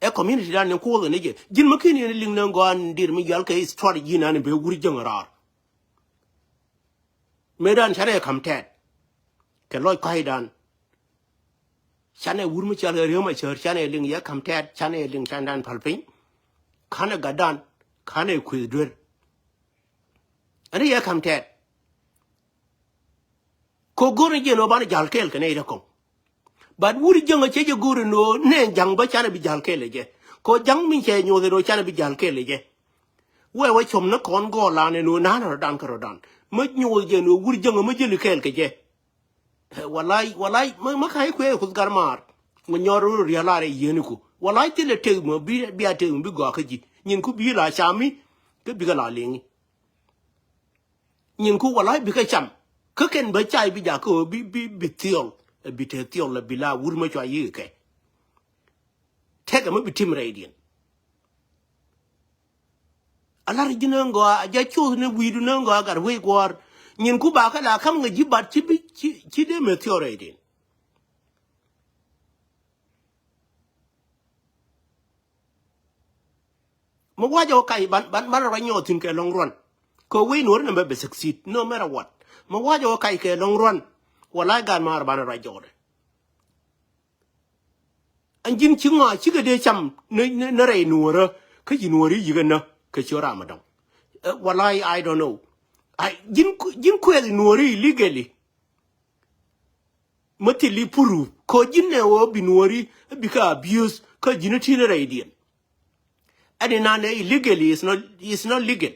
Ɛ community dan ni kuɔth ni jɛ. Ji̱n mä kin yɛn liŋ ni gɔaa in dir mi yal kɛ strategy nan in bɛ wur jäŋ raar. Mëëdan canɛ ka̱m tɛɛt kɛ lɔc kɔ̱a̱cdan. Canɛ wur mi cɔal kɛ Riek Machar canɛ liŋ yɛ ka̱m tɛɛt, canɛ liŋ candan päl piny. Ka̱nɛ gatdan, ka̱nɛ kuëth duer. Ɛn yɛ ka̱m tɛɛt. Ko go̱r ni jiɛn ɣöö banɛ ja̱l kɛɛl kɛ nɛy rɛ kɔŋ. But wur jäŋ a cɛ jɛ go̱r in ɣöö nɛ ja̱ŋ bä canɛ bi ja̱l kɛɛl ɛ jɛ. Ko ja̱ŋ min cɛ nyoth in ɣöö canɛ bi ja̱l kɛɛl ɛ jɛ. Wee wä com ni kɔn gɔɔlan in ɣöö na̱a̱n rɔ̱dan kä rɔ̱dan. Mä nyoth jɛ in ɣöö wur jäŋ a mä jäli kɛɛl kɛ jɛ. Walay, walay, mä, mä ka̱c kuɛ kuth gar maar. Ŋu nyɔr ru rialar ɛ yieni ku. Walay thilɛ tek mä bi, bi a tek mä bi gɔaa kä ji̱. Nyin ku bi la cami, kä bikɛ la liŋi. Nyin ku walay bikɛ cam. Kä kɛn bä cay bi jakä bi, bi, bi thiɔl. Bi te thiɔl la bi la wur mä cua yikɛ kɛ. Tekɛ mä bi tim rɛydiɛn. A lar ji̱ näŋ gɔaa, a jɛ cuth ni wi̱i̱du näŋ gɔaa gat wec guɔ̱ɔ̱r. Nyin ku ba kä la ka̱m ŋäc ji̱ bat ci bi, ci, ci dee mɛ thiɔr rɛydiɛn. Mi wacɛ wä kac ban, ban, ban rɔ nyɔɔth thi̱n kɛ lɔŋ ruɔn. Kɛ wec nuɔ̱ri nɛ mɛ bɛ succeed, no matter what. Mi wacɛ wä kac kɛ lɔŋ ruɔn. Walay gan maar ban rɔ jɔɔdɛ. Ɛn ji̱n ci ŋɔa cikɛ dee cam ni, ni, ni rɛy nuɔ̱ɔ̱rä. Kä ci nuɔ̱ɔ̱ri yikɛ nä kɛ ci ram dɔŋ. Eh, walay, I don't know. Ai, ji̱n ku, ji̱n kuɛth nuɔ̱ɔ̱ri illegally. Mä thil i̱ prove kɔ ji̱n nɛ ɣöö bi nuɔ̱ɔ̱ri bikɛ abuse kä ji̱n ti ni rɛydiɛn. Ɛn inan ɛ illegal is not, is not legal.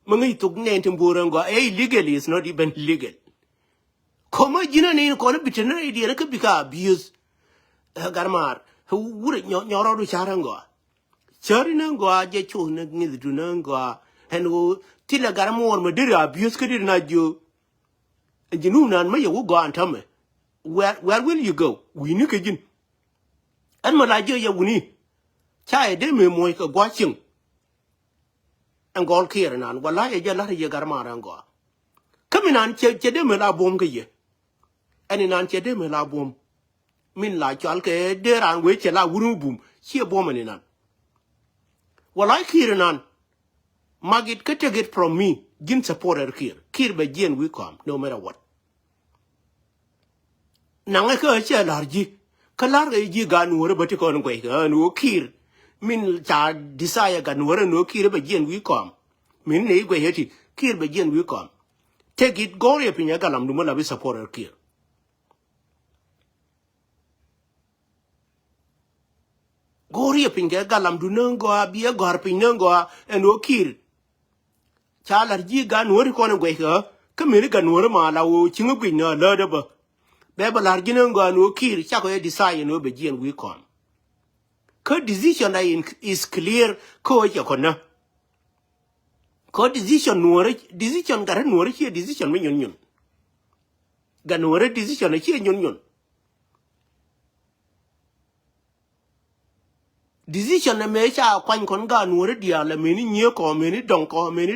Mä ŋäc thok nɛn ti bo̱o̱r ɛn gɔaa ɛ illegal is not even legal. Kɔ mä ji̱n ɛn in kɔn bi te ni rɛydiɛn kä bikɛ abuse. Ɛ gat maar ɛ wurɛ nyɔ, nyɔ rɔɔdu car ɛn gɔaa. Cäri ni gɔaa jɛ cuth ni ŋi̱thdu ni gɔaa. Ɛn ɣöö thilɛ gat muɔɔr mɛ deri abuse kä deri na jiö. Ɛn ji̱ nuum nan mä yɛ wä gɔaa ɛn tämɛ. Where, where will you go? Wi̱i̱ni kɛ ji̱n. Ɛn mɛ la jiö yɛ wuni. Ca yɛ dee mëë muɔ̱c kɛ gua̱c cieŋ. Ɛn gɔl kiɛɛr nan walay ɛ jɛ la̱r yɛ gat maar ɛn gɔaa. Kä mi nan cɛ, cɛ dee mëë la buɔ̱m kä yɛ. Ɛn inan cɛ dee mëë la buɔ̱m. Min la cual kɛ dee raan wee cɛ la wur mi bum ciɛ buɔ̱m ɛn inan. Walay kiɛɛr inan. Mark it kä take it from me. Ji̱n supporter kiɛɛr. Kiɛɛr bɛ jiɛn wi̱i̱ kɔam no matter what. Naŋɛ kä cɛ la̱r ji̱. Kä la̱r kɛ ji̱ gat nuɔ̱ɔ̱rä bä ti kɔn guɛc kɛ ɣän ɣöö kiɛɛr. Min ca desire gat nuɔ̱ɔ̱rä ɛn ɣöö kiɛɛr bɛ jiɛn wi̱i̱ kɔam. Min nɛ i̱ guɛc ɣä ti kiɛɛr bɛ jiɛn wi̱i̱ kɔam. Take it go̱o̱r yɛ piny ɛ galamdu mä la bi supporter kiɛɛr. Go̱o̱r yɛ piny kɛ galamdu näŋ gɔaa bi ɛ gɔ̱a̱r piny näŋ gɔaa ɛn ɣöö kiɛɛr. Ca la̱r ji̱ gat nuɔ̱ɔ̱ri kɔn in guɛc kɛ ɣä kä mëni gat nuɔ̱ɔ̱ri ma la ɣöö cieŋ i̱ guic nä läät ɛ bä. Bɛ bä la̱r ji̱ näŋ gɔaa ɛn ɣöö kiɛɛr cakɔ yɛ desire ɛn ɣöö bɛ jiɛn wi̱i̱ kɔam. Kä decision da in is clear kä ɣöö cɛ kɔn nä. Kä decision nuɔ̱ɔ̱ri, decision gat nuɔ̱ɔ̱ri ciɛ decision mi nyun nyun. Gat nuɔ̱ɔ̱ri decision ciɛ nyun nyun. Decision ɛmɛ ca kuany kɔn gat nuɔ̱ɔ̱ri diaal ɛmɛni nyiee kɔ, ɛmɛni dɔŋ kɔ, ɛmɛni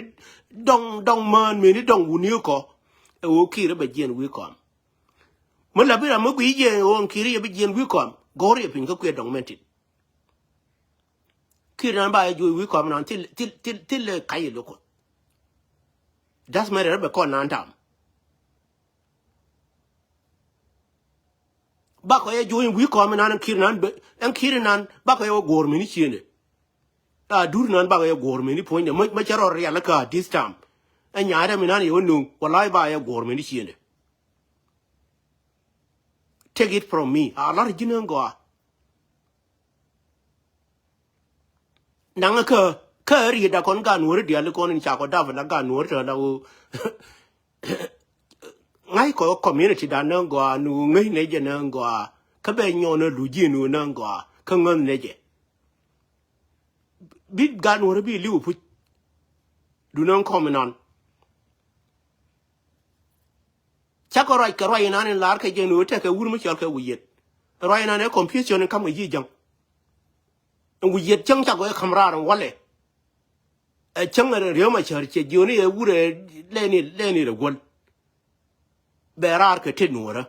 dɔŋ, dɔŋ mään, ɛmɛni dɔŋ wuni kɔ. Ɛ ɣöö kiɛɛr bɛ jiɛn wi̱i̱ kɔam. Mi la bi ram mi guic jiɛn ɣöö kiɛɛr yɛ bi jiɛn wi̱i̱ kɔam. Go̱o̱r yɛ piny kä kuiɛ dɔŋ mɛn tin. Kiɛɛr nan ba yɛ juɔc wi̱i̱ kɔam nan thil, thil, thil, thil lɛ kac yɛ lo̱k kuɔth. Doesn't matter bɛ kɔn nan tam. Bakɔ yɛ juɔ̱ny wi̱i̱ kɔm inan ɛn kiɛɛr inan bɛ, ɛn kiɛɛr inan bakɔ yɛ wä guɔ̱ɔ̱r mini ciëndɛ. A dur inan bakɔ yɛ guɔ̱ɔ̱r mini puɔ̱nydɛ. Mä, mä cɛ rɔ rial kä this time. Ɛn nyaatdɛ mi nan yɛ wä nuŋ walay ba yɛ guɔ̱ɔ̱r mini ciëndɛ. Take it from me. A lar ji̱n ɛn gɔaa. Naŋ kä, kä riet da kɔn gan wori diali kɔn in ca kɔ dap la gan wori tɔ la wo. Ŋa̱c kɔ community da näŋ gɔaa nu ŋäc nɛ jɛ näŋ gɔaa. Kä bɛ nyɔn a luji nu näŋ gɔaa kä ŋäth nɛ jɛ. Bi gan wä rɛ bi liw puc. Dun ɛn kɔm inan. Cakɔ ruac kɛ ruac inan in lar kɛ jɛ ni wä tɛkɛ wur mi cɔl kɛ wä yet. Ruac inan ɛ confusion in kam kɛ ji̱ jäŋ. In wä yet cäŋ cakɔ ɛ kam raar in walɛ. Ɛ cäŋ ɛ riäm a cär cɛ jioni ɛ wur ɛ lɛni lɛni rɛ guäl. Bɛ raar kɛ tet nuɔrä.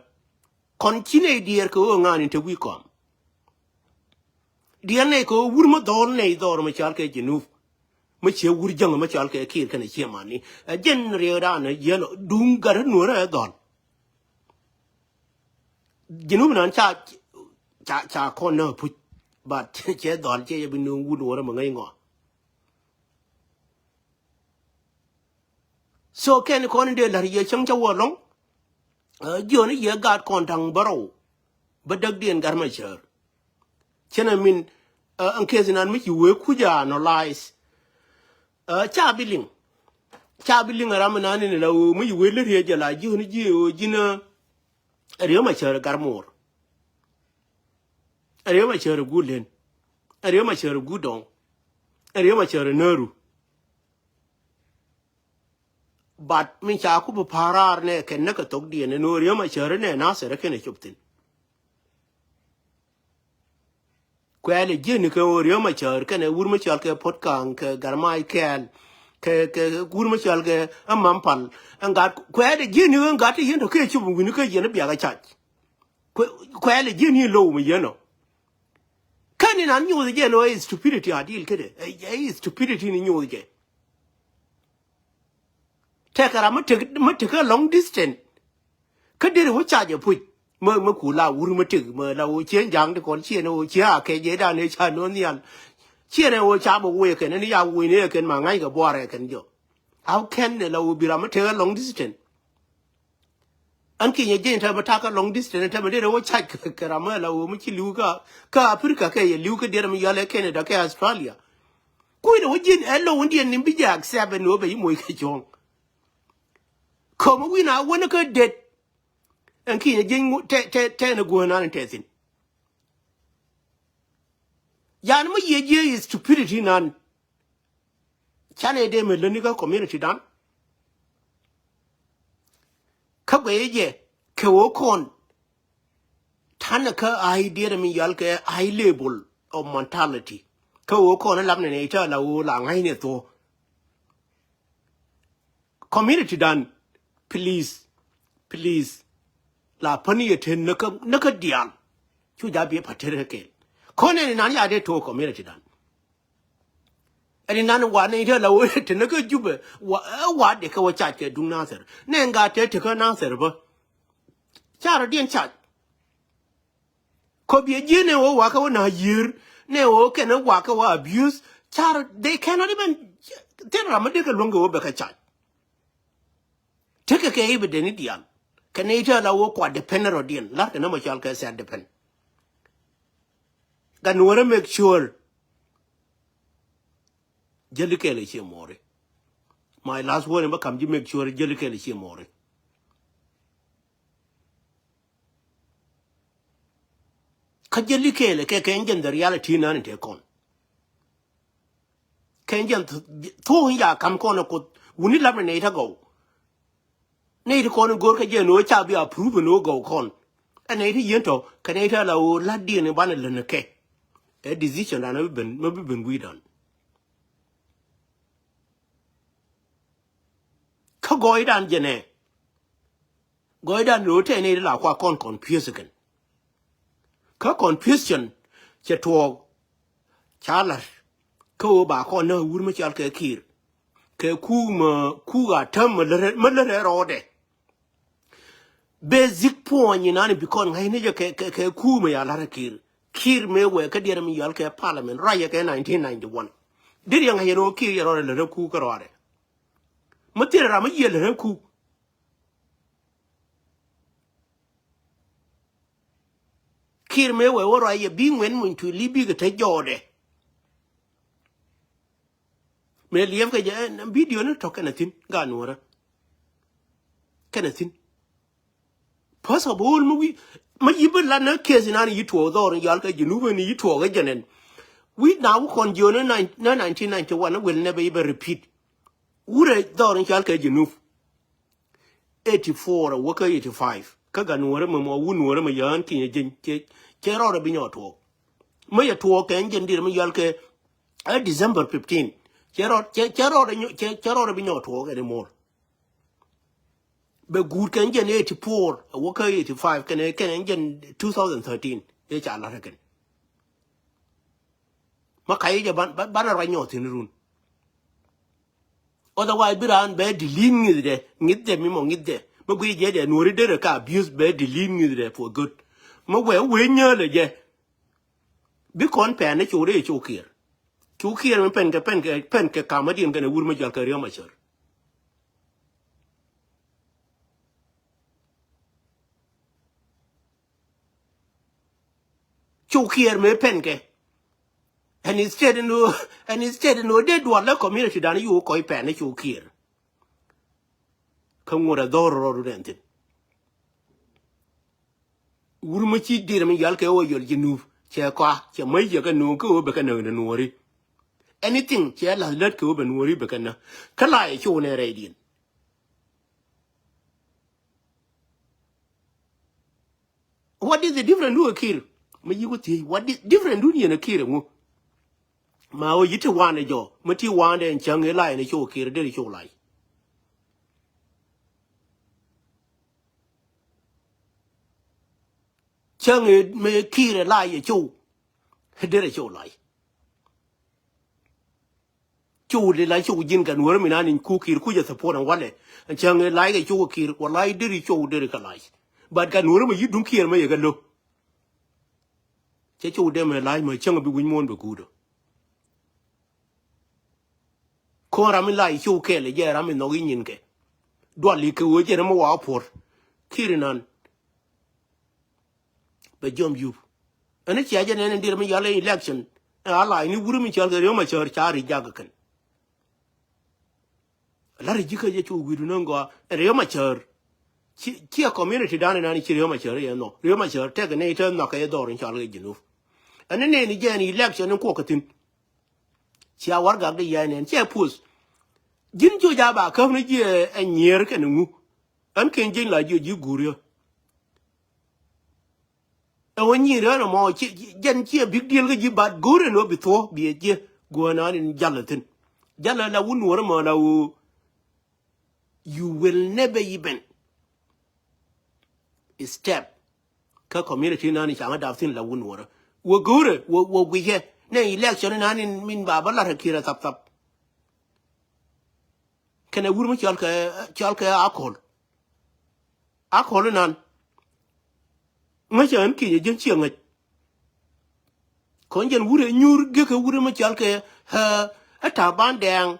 Kɔn ci nɛy diɛɛr kɛ ɣöö ŋa̱a̱n in te wi̱i̱ kɔam. Diɛɛr nɛy kɛ ɣöö wur mä dhɔl nɛy dhɔr mä cɔal kɛ Jinub. Mä ciɛ wur jäŋ mä cɔal kɛ Kiir kɛnɛ ciɛ mani. Ɛ jɛn riɛɛdan ɛ yɛn duŋ gat nuɔrä ɛ dhɔl. Jinub nan ca ca ca kɔn nä puc. But cɛ dhɔl cɛ yɛ bi nuŋ wur nuɔrä mä ŋäc ŋɔa. So kɛn kɔn in dee la̱r yɛ cäŋ cä wä lɔ̱ŋ. Jiɔni yɛ gaat kɔn da̱ŋ bärɔw bä däkdiɛn gat ma cäär. Cɛn ɛ min ɛn keth inan mi ci wee kuc a analyze. Ca bi liŋ. Ca bi liŋ a ram inan in la wee mi ci wee lät yɛ jɛ la jiɔni jiɛ wee ji̱n. Riäm a cäär gat moor. Riäm a cäär guut len. Riäm a cäär guut dɔŋ. Riäm a cäär nääru. But min ca ku bi pa̱a̱r raar nɛ kɛn näk kɛ thok diɛn ɛn ɣöö riäm a cäär nɛ Nasir kɛnɛ cop thi̱n. Kuɛɛl ɛ ji̱n kɛ ɣöö riäm a cäär kɛnɛ wur mi cɔal kɛ Puɔt Kaŋ kɛ Garmay Kɛɛl kɛ kɛ wur mi cɔal kɛ Ɛmam Pal. Ɛn gat kuɛɛl ɛ ji̱n ɣöö ɛn gat ti yɛn tɔ kɛ cop wi̱ni kä yɛn biak ɛ cac. Kuɛɛl ɛ ji̱n i̱ low mi yɛn ɔ. Kä ni nan nyoth jɛ ni ɣä stupidity a dil kädɛ ɛ stupidity ni nyoth jɛ. Tɛkɛ ram mä tekä long distance. Kä deri wä ca jɛ puc mä mä ku la wur mä tek mä la wä cien ja̱ŋ ti kɔn cien wä cia kɛ jɛ dan ɛ ca no̱n nhial. Cien ɛ wä ca bä wee kɛn ni ya wee ni ɛ kɛn ma ŋa̱c kɛ buarɛ kɛn jɔ. How can ni la wä bi ram mä tekä long distance. An kinyɛ jieny tɛmɛ takä long distance tɛmɛ dee rɛ wä cac kɛ ram ɛ la wä mi ci li̱w kä kä Africa kɛ yɛ li̱w kä diɛt mi yɔl ɛ Canada kɛ Australia. Kui̱dɛ wä jieny ɛ low wä diɛn ni bi jɛ accept ɛ ni wä bɛ yi moc kɛ cuɔ̱ŋ. Kɔmɛ wi̱n a wänä kä det. Ɛn kinyɛ jieny tɛ tɛ tɛ ni guäär nan in tɛ thi̱n. Yan mi yiëë jiee stupidity nan. Canɛ dee mi lätni kä community dan. Kä guɛy jɛ kɛ ɣöö kɔn ta̱nɛ kä high diet mi yɔal kɛ high level of mentality. Kä ɣöö kɔn lapnɛ nɛ itɛ la ɣöö la ŋa̱cnɛ thok. Community dan, please, please. La päni yɛ ten näkä näkä diaal. Cu ja̱ bi pa̱t tet kä kɛɛl kɔn ɛn inan ya dee thok community dan. Ɛn inan wa nɛy te la wä te näkä Jubɛ wa ɛ wa dee kɛ wä cac kɛ duŋ Nathir nɛ ŋa te te kä Nathir bä. Ca rɔ diɛn cac. Kɔ biɛ jiee nɛ wä wa kɛ wä na yiër nɛ wä kɛn wä wa kɛ wä abuse. Ca rɔ they cannot even thil ram mi dee kɛ luäŋ kɛ wä bɛ kɛ cac. Tekɛ kɛ evidence diaal kɛ nɛy te la wä kua depend rɔ diɛn lar kɛ nä mɔ cɔal kɛ self depend. Gat nuɔrä make sure. Jäli kɛɛl ɛ cie mɔɔri. My last warning bä kam ji̱ make sure jäli kɛɛl ɛ cie mɔɔri. Kä jäli kɛɛl ɛ kɛ kɛ ɛn jɛn the reality nan in te kɔn. Kɛ ɛn jɛn thuɔ̱k in ya kam kɔn ɛ kuoth wuni lap ni nɛy te gɔw. Nɛy ti kɔn in go̱o̱r kä jɛ ni ɣöö ca bi approve ni ɣöö gɔw kɔn. Ɛ nɛy ti yien tɔ kɛ nɛy ti ala ɣöö la̱t diɛn in banɛ lät ni kɛ. Ɛ decision dan mi bi ben mi bi ben gui̱i̱r dan. Kä gɔɔydan jɛ nɛ gɔɔydan lo̱o̱ tɛn nɛy ti la kua kɔn confuse kɛn. Kä confusion cɛ tuɔɔk. Ca la̱r kä ɣöö ba kɔn näk wur mi cɔal kɛ Kiir kɛ kuuk mä kuuk a täm mä lät mä lät rɔɔdɛ. Basic point inan bi kɔn ŋa̱cni jɛ kɛ kɛ kuuk mä ya la̱r Kiir. Kiir mëë wɛ kä diɛt mi yɔal kɛ parliament ruacɛ kɛ nineteen ninety one. Dit yɛ ŋa̱c yɛn ɣöö Kiir yɛ rɔɔdɛ lät rɛ kuuk kä rɔɔdɛ. Mä thil ram mi yiëë lät rɛ kuuk. Kiir mëë wee wä ruac yɛ bi ŋuɛn muny tuili bikɛ te jɔɔdɛ. Mëë liɛpkɛ jɛ video ni tɔk kɛnɛ thi̱n gaat nuɔrä. Kɛnɛ thi̱n. First of all mi wi̱i̱ mi yi bi lat ni case inan yi tuɔɔk dhɔr in yal kɛ Junub in yi tuɔɔk kä jɛnɛn. Wi̱i̱ na wä kɔn jiöni nineteen ninety one will never even repeat. Wurɛ dhɔr in cɔal kɛ Junub. Eighty four a wä kä eighty five kä gat nuɔrɛ mɛ mɔ wun nuɔrɛ mɛ yään kinyɛ jeny cɛ rɔɔdɛ bi nyɔɔt tuɔɔk. Mä yɛ tuɔɔk kɛ ɛn jɛn dirɛ mi yɔal kɛ ɛ December fifteen. Cɛ rɔɔdɛ bi nyɔɔt tuɔɔk ɛn imɔɔr. Bɛ guut kɛn jɛn eighty four a wä kä eighty five kɛn kɛn jɛn two thousand thirteen. Ëë ca la̱t kɛn. Ma kac jɛ ban ban ruac nyɔɔth thin run. Otherwise bi raan bɛ delete ŋi̱thdɛ, ŋi̱thdɛ mi mɔ ŋi̱thdɛ. Mä guiy jɛ dɛ nuɔri derɛ ka abuse bɛ delete ŋi̱thdɛ for good. Mä wɛ wee nyäälɛ jɛ. Bi kɔn pɛn ni cok rɛ cok kiɛr. Cok kiɛr mi pɛn kɛ pɛn kɛ pɛn kɛ kam adiɛn kɛn ɛ wur mi jɔal kɛ riɔm a cär. Cok kiɛɛr mëë pɛn kɛ. Ɛn instead ni ɛn instead ni dee duɔl lä community dan yo̱o̱ kɔc pɛn ni cok kiɛɛr. Kä ŋot ɛ dhɔr rɔɔdu nɛn thin. Wur mi ci dir mi yal kɛ ɣöö yɔl ji̱ nup cɛ kɔa cɛ mäc yɛ kɛ nuɔ̱ɔ̱ŋ kɛ ɣöö bɛ kɛ näk ni nuɔ̱ɔ̱ri. Anything cɛ la̱th lät kɛ ɣöö bɛ nuɔ̱ɔ̱ri bɛ kɛ näk kä la yɛ cok nɛ rɛydiɛn. What is the different du a kir? Ma yi ku thiec what is different du ni yɛn a kir ŋu? Ma o yi ti wan a jɔ ma ti wan dɛ cäŋ e lai ni cok kir deri cok lai. Cäŋ e me kir e lai e cok deri cok lai. Cok li la cok jin kan wär mi nan in ku kir ku jɛ support an wale. Cäŋ lai kɛ cok kir wala deri cok deri ka lai. But kan wär mi yi dun kir mi yɛ ka lo. Cɛ cok dee mi lai mi cäŋ bi winy muɔn bi guudo. Kon ram mi lai cok kɛɛl jɛ ram mi nhɔk inyin kɛ. Dual li kɛ wee jɛ ram mi wa puɔr. Kir nan. Bɛ jiɔm yup. Ɛn cia jɛ nɛn in dir mi yal election. Ɛ a lai ni wuri mi cɔl kɛ riɔm a cɔr ca ri jak kɛn. Lar ji̱ kä jɛ cu wi̱i̱du ni gɔaa ɛn riɔm a cɔr. Ci a community dan in nan ci riɔm a cɔr yɛ nhɔk riɔm a cɔr tɛk ni te nhɔk kɛ yɛ dhɔr in cɔl kɛ Junub. Ɛn ni nɛn in jɛ ɛn election in kuɔk kɛ thin. Cia wargak di yɛ nɛn cɛ puth. Ji̱n cu ja ba käp ni jiɛ ɛ nyier kɛn ŋu. Ɛn ken ji̱n la jiɛ ji̱ guur yɛ. Ɛ wä nyi̱i̱n rɛn ɛmɔ jɛn ciɛ big deal kä ji̱ bat go̱o̱r ɛn wä bi thuɔ̱k biɛ jiɛ guänan in jalä thi̱n. Jalä la wun wär ɛmɔ la wä you will never even step kä community nan in caŋä dap thi̱n la wun wär. Wä go̱o̱rɛ wä wä guicɛ nɛ election nan in min ba bä lat ɛ kiɛrɛ thap thap. Kɛnɛ wur mi cɔal kɛ cɔal kɛ akɔl. Akɔl inan. Ŋäcä ɛn kinyɛ jɛn ciɛ ŋäc. Kɔn jɛn wurɛ nyuur gek kɛ wurɛ mi cɔal kɛ ɛ Taban Dɛɛŋ.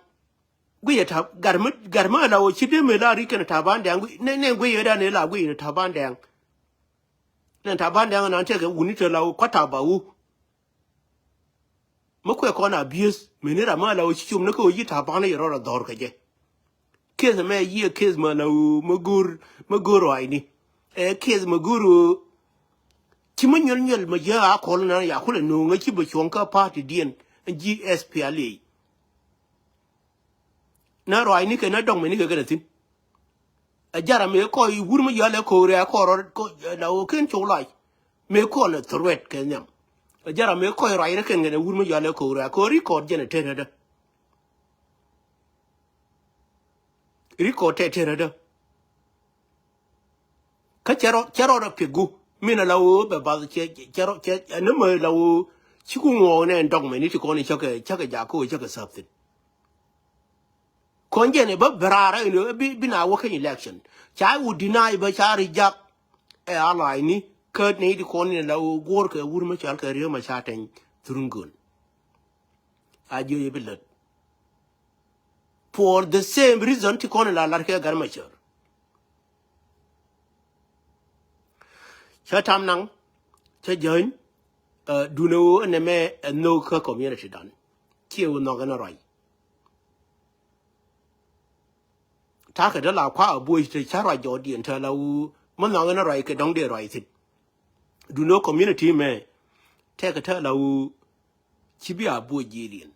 Guiyɛ Taban gat mi gat mi ala wä ci dee mi la ri kɛnɛ Taban Dɛɛŋ nɛ nɛ guiyɛ dan ila guiyɛ Taban Dɛɛŋ. Nɛ Taban Dɛɛŋ inan tɛkɛ wuni te la wä kua Taban wu. Mi kuɛ kɔn a bieth meni ram mi ala wä ci cum ni kä wä yi Taban yɛ rɔɔd a dhɔr kɛ jɛ. Case mɛ yiëë case mɛ la wä mi go̱o̱r mi go̱o̱r rɔaacni. Ɛ case mɛ go̱o̱r wä ci mi nyuɛl nyuɛl mɛ jiɛ a kɔl na ya kulɛ no̱o̱ŋ ɛ ci bɛ cuɔ̱ŋ kä party diɛn ji̱ S P L A. Na ruacni kɛ na dɔŋ mɛni kɛ kɛn a thi̱n. A jara mëë kɔc wur mi yɔal ɛ ko̱o̱rɛ a kɔɔr rɔ la ɣöö ken cok lac. Mëë kɔn ɛ threat kɛ nhiam. A jara mëë kɔc ruacni kɛn kɛn a wur mi yɔal ɛ ko̱o̱rɛ a ko̱o̱r record jɛn a tɛt rädä. Record tɛ tɛt rädä. Kä cɛ rɔ cɛ rɔ rɔ piɛk gu min a la wee bɛ bath cɛ cɛ rɔ cɛ ɛn ni mɛ la wee ci ku ŋuɔɔk nɛ ɛn dɔk mɛ ni ti kɔn cäkɛ cäkɛ jakä wee cäkɛ sap thin. Kɔn jɛn ɛ bä bɛ raar ɛn bi bi na wä kä election ca wee deny bä ca ri jak. Ɛ a la̱a̱c ni kä nɛy ti kɔn ni la wee guɔ̱ɔ̱r kɛ wur mɛ cɔal kɛ riek mɛ ca tɛny thurun gön. A jiö yɛ bi lät. For the same reason ti kɔn in la lar kɛ gat mɛ cär. Cä tam naŋ cä jäny. Dunɛ ɣöö ɛn ɛmɛ ɛ nhök kä community dan. Ciɛ ɣöö nhɔk ɛn ɛ ruac. Ta̱a̱ kɛ dee la kua a buɔc te cä ruac jɔɔdiɛn te la ɣöö mi nhɔk ɛn ɛ ruac kɛ dɔ̱ŋ dee ruac thi̱n. Dunɛ ɣöö community mɛ tɛkɛ te la ɣöö Ci bi a buɔc ji̱ riɛn.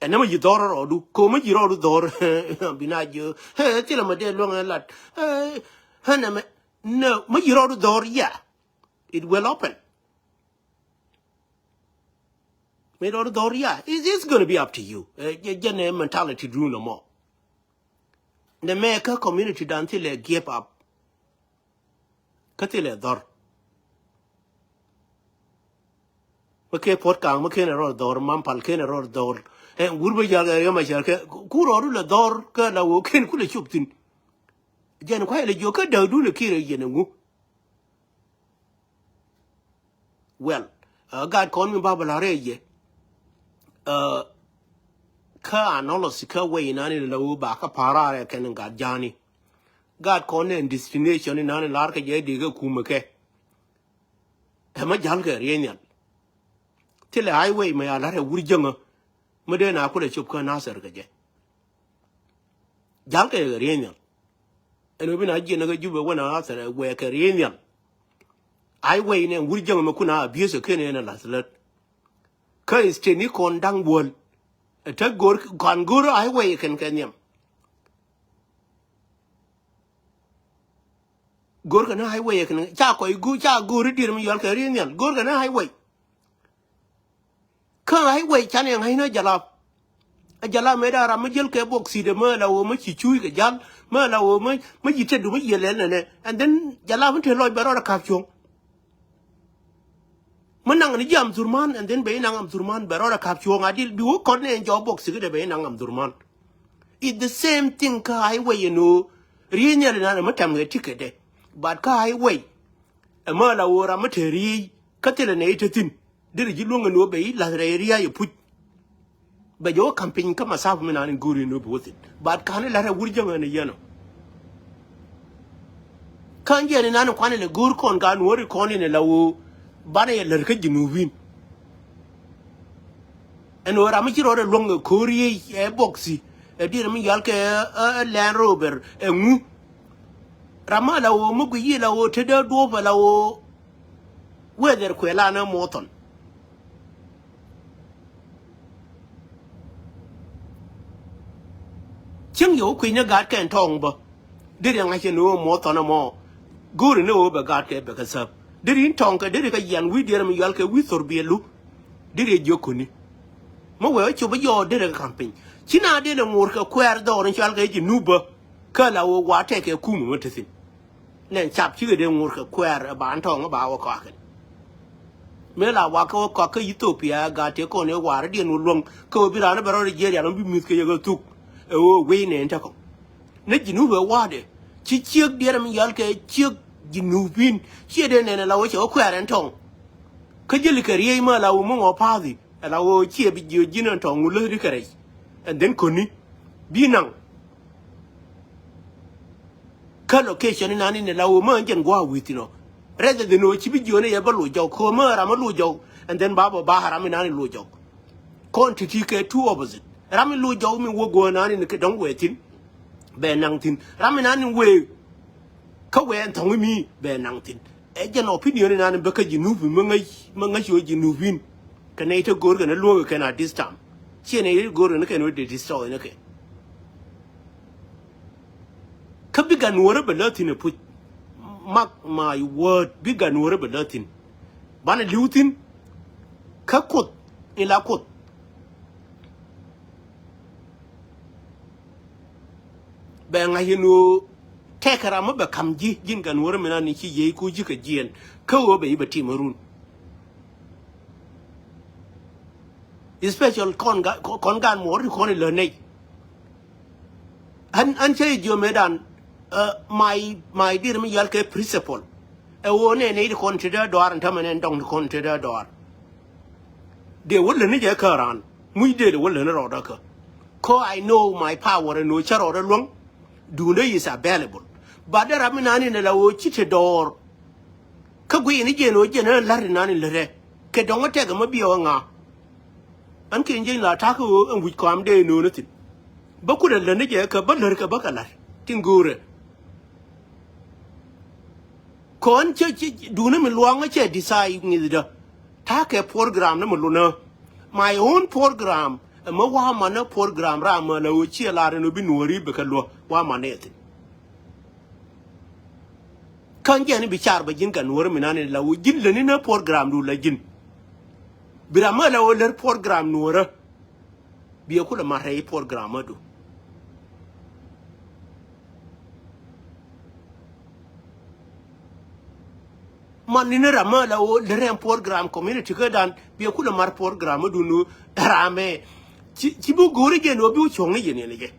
Ɛn nɛ mi ji̱ dhɔr rɔɔdu, ko mi ji̱ rɔɔdu dhɔr. Bi na jiö. Thilɛ mi dee luäŋ ɛ lat. Ɛn nɛ mi, no, mi ji̱ rɔɔdu dhɔr, yeah. It will open. Mi rɔɔdu dhɔr, yeah. It's, it's gonna be up to you. Jɛn ɛ mentality dun nɔmɔ. Nɛ mɛ kä community dan thilɛ give up. Kä thilɛ dhɔr. Mi kɛ Puɔt Kaŋ, mi kɛn ɛ rɔɔdu dhɔr, Mampal kɛn ɛ rɔɔdu dhɔr. Ɛ wur bi jal kɛ riɛm a jal kɛ ku rɔɔdu lɛ dhɔr kä la woo kɛn ku lɛ cop thin. Jɛn kuay lɛ jiök kä däkdun ɛ kiɛ rɛ yɛn ɛ ŋu. Well, ɛ gaat kɔn mi ba bä la rɛy jɛ. Ɛ kä analysis kä wɛy nani la woo ba kä pa̱ra̱rɛ kɛn gat ja̱a̱ni. Gaat kɔn nɛ destination ni nani lar kɛ jɛ dee kɛ kumɛ kɛ. Ɛ mä ja̱l kɛ riey nhial. Thilɛ highway mɛ ya la̱t ɛ wur jäŋä. Mä dee na kulɛ cop kä Nasir kɛ jɛ. Ja̱l kɛ riey nhial. Ɛn ɣöö bi na jiɛn kä Jubɛ wä na Nasir ɛ wɛɛ kɛ riey nhial. Highway nɛ wur jäŋä mɛ kun a abuse ɛ ken ɛn ɛ la̱th lät. Kä state ni kɔn da̱ŋ buɔ̱l. Ɛ te go̱r kɔn go̱r highway kɛn kɛ nhiam. Go̱rkɛ ni highway kɛn ca kɔc go̱r ca go̱r i̱ dier mi yɔal kɛ riey nhial go̱rkɛ ni highway. Kä highway can yɛ ŋa̱cnä jalap. A jalap mëë da̱a̱ ram mi jäl kɛ bok si̱t ɛmɛ la woo mi ci cuuc kɛ jal mɛ la woo mi mi ci tetdu mi yiël ɛn nɛnɛ. And then jalap mi te lɔc bɛ rɔɔdɛ ka̱p cuɔ̱ŋ. Mi naŋ ni ji̱ Omdurman, and then ben naŋ Omdurman bɛ rɔɔdɛ ka̱p cuɔ̱ŋ a dil bi wä kɔn ni ɛn jɔɔk bok si̱t kɛ dee ben naŋ Omdurman. It's the same thing kä highway ɛn ɣöö riey nhial inan ɛmɛ tɛm kɛ ticket dɛ. But kä highway ɛmɛ la woo ram mi te riey kä thilɛ nɛy te thi̱n. Derɛ ji̱ luäŋ ɛn ɣöö bɛ i̱ la̱th rɛy ria̱a̱c ɛ puc. Bɛ jɛ wä ka̱m piny kä masap mi nani go̱o̱ri ni wä bi wä thi̱n. But ka̱n i̱ la̱t ɛ wur jäŋ ɛn i̱ yɛn ɔ. Ka̱n jiɛn inan kuan ilɛ go̱o̱r kɔn ka nuɔ̱ɔ̱ri kɔn in ila woo banɛ yɛ lär kä Junubin. Ɛn ɣöö ram mi ci rɔɔdɛ luäŋ ɛ ko̱o̱r i̱ ɛ boksi ɛ dier mi yal kɛ ɛ Land Rover ɛ ŋu. Ram mi ila woo mi guic i̱ ila woo te dee duɔ̱ɔ̱p ila woo. Whether kuɛ lan ɛ mothɔn. Cieŋ yɛ wä kui̱ny ni gat kɛn tɔ̱ɔ̱ŋ bä. Deri ŋa̱c ɛn ɣöö mothɔn ɛmɔ. Go̱o̱ri ni ɣöö bɛ gat kɛ bɛ kɛ thäp. Deri in tɔ̱ɔ̱ŋ kɛ deri kɛ yian wi̱i̱ dier mi yual kɛ wi̱i̱ thor biɛlu. Deri ɛ jiök kuni. Mi wee wä cop ɛ jɔɔk deri kɛ ka̱m piny. Ci na dee lɛ ŋo̱o̱r kɛ kuɛɛr dhɔɔr in cual kɛ ji̱ nup bä. Kä la ɣöö wa tɛkɛ kumɛ mi te thi̱n. Nɛn cap cikɛ dee ŋo̱r kɛ kuɛɛr ɛ ba ɛn tɔ̱ɔ̱ŋ ɛ ba wä kɔakɛn. Mëë la wakä wä kɔak kä Ethiopia ɛ gat tëë kɔn ëë wa̱a̱r ɛ diɛn wä luäŋ kä ɣöö bi raan ɛ bɛ rɔɔdɛ jiɛɛr yal ɣän bi mi̱th kɛ yɛ kɛ thuk. Ɛ ɣöö wec nɛn tekɔ ni Junub ɛ wa̱a̱dɛ ci ciek diɛɛr mi yal kɛ ciek Junubin ciɛ dee nɛn ɛ la wä cɛ wä kuɛɛr ɛn tɔ̱ɔ̱ŋ. Kä jäli kɛ riey mä la wä mi ŋɔ pa̱a̱thi ɛ la wä ciɛ bi jiö ji̱n ɛn tɔ̱ɔ̱ŋ wä läthdi kɛ rɛc. And then köni bi naŋ. Kä location inan in la wä mä jɛn gua̱a̱ wi̱i̱ thi̱n ɔ. Rather than wä ci bi jiöni yɛ bä loc jɔk kɛ mä ram a loc jɔk. And then ba bä ba ram inan in loc jɔk. Kɔn ti ti kɛ two opposite. Ram in loc jɔk mi wä gua̱a̱ inan in kɛ dɔ̱ŋ wee thi̱n. Bɛ naŋ thi̱n ram inan in wee. Kä wee ɛn thɔ̱ŋ mi bɛ naŋ thi̱n. Ɛ jɛn opinion inan in bä kä Junub mi ŋäc mi ŋäc wä Junubin. Kɛ nɛy te go̱o̱r kɛn ɛ luɔ̱k kɛn a this time. Ciɛ nɛy te go̱o̱r kɛn kɛn wä dee destroy ni kɛ. Kä bi gan wärä bɛ lä thi̱n ɛ puc. Mark my word, bi gan wärä bɛ lä thi̱n. Banɛ li̱w thi̱n. Kä kuoth in la kuoth. Bɛ ŋa̱c in ɣöö tɛkɛ ram mi bɛ ka̱m ji̱ ji̱n gan wärä mi nan in ci yiey ku ji̱ kɛ jiɛɛn. Kä ɣöö bɛ yi bɛ tim ɛ run. Especial kɔn ga-, kɔn gan muɔr ti kɔn ilä nɛy. An, an cä i̱ jiö mëëdan, ɛ, my, my dier mi yal kɛ principal. Ɛ ɣöö nɛ nɛy ti kɔn ti dee dɔaar ɛn tämɛ nɛn dɔŋ ti kɔn ti dee dɔaar. Dee wä läni jɛ kä raan. Muc dee dee wä läni rɔɔdä kä. Kä I know my power ɛn ɣöö cä rɔɔdä luäŋ. Duundä is available. But dee ram mi nani nɛ la ɣöö ci te dɔɔr. Kä guiy ni jiɛn ɣöö jiɛn ɣän la̱r inan in lät ɛ kɛ dɔ̱ŋ ɣä tɛk ɛmɛ biɛ ɣä ŋa̱. Ɣän kiɛn jieny la ta̱kä ɣöö ɛn wi̱c kɔam dee nööni thi̱n. Bä kulɛ lät ni jɛ kɛ bä lät kɛ bä kɛ la̱r tin göörɛ. Kɔn cä, cä duuni mi luaŋä cɛ decide ŋi̱thdä. Akɛ program ni mi lunä. My own program. Ɛ mi wa manɛ program ram mi la wä ciɛ lar ni bi nuɔri bɛ kɛ luɔ wa manɛ thin. Kan jɛ ni bi car bɛ ji̱n kɛ nuɔri mi nani la wä ji̱n lɛ ni nä program du la ji̱n. Bi ram mi la wä lär program nuɔrä. Biɛ kulɛ mar rɛy program adu. Man ni ni ram mi la wä lär ɛn program community kä dan biɛ kulɛ mar program adu nu ram ɛ. Ci, ci bi go̱o̱ri jɛ ni wä bi wä cuɔ̱ŋ ni jɛ ni ni jɛ.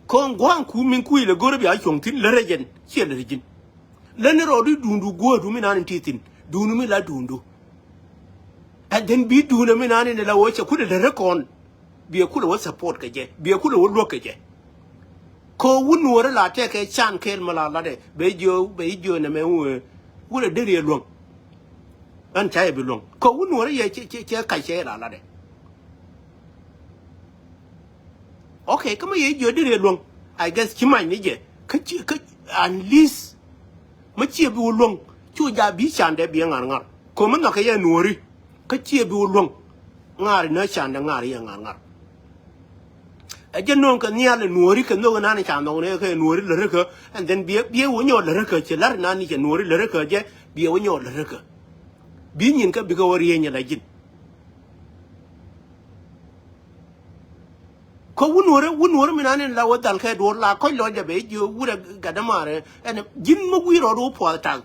Kɔn gua̱a̱ŋ ku min kui̱ lɛ go̱o̱ri bia cuɔ̱ŋ thin lär ɛ jɛn ciɛ lär ji̱n. Lär ni rɔɔdu duundu guäärdu mi nani ti thin duundu mi la duundu. And then bi duundä mi nani ni la wä cɛ kulɛ lärä kɔn. Biɛ kulɛ wä support kɛ jɛ. Biɛ kulɛ wä luäk kɛ jɛ. Kɛ wun nuɔrä la tɛkɛ can kɛɛl mi la latdɛ. Bɛ jiö, bɛ jiö nɛ mɛ wun. Wulɛ deri ɛ luäŋ. Ɛn ca yɛ bi luäŋ. Kɛ wun nuɔrä yɛ cɛ, cɛ, cɛ kac cɛ la latdɛ. Okay, kä mi yɛ jiö deri ɛ luäŋ. I guess ci mac ni jɛ. Kä ci, kä, at least. Mi ciɛ bi wä luäŋ cu ja bi candɛ bi ŋa̱r ŋa̱r. Ko̱mi nhɔkɛ yɛ nuɔ̱ri kä ciɛ bi wä luäŋ. Ŋa̱r inä candɛ ŋa̱r yɛ ŋa̱r ŋa̱r. Ɛ jɛ no̱o̱ŋ kɛ nhial ɛ nuɔ̱ri kɛ nhök inan ca nhɔk ni kɛ nuɔ̱ri lät rikä. And then biɛ, biɛ wä nyɔɔt lät rikä cɛ la̱r inan ni cɛ nuɔ̱ri lät rikä jɛ biɛ wä nyɔɔt lät rikä. Bi nyin kä bikɛ wä rieny ala ji̱n. Kä wun wärä, wun wärä mi nani la wä dhal kɛ duɔr la kɔc lɔcdɛ bɛ jiö wurɛ gatdä maarɛ. Ɛn ji̱n mi wi̱i̱ rɔɔd wä puɔth tak.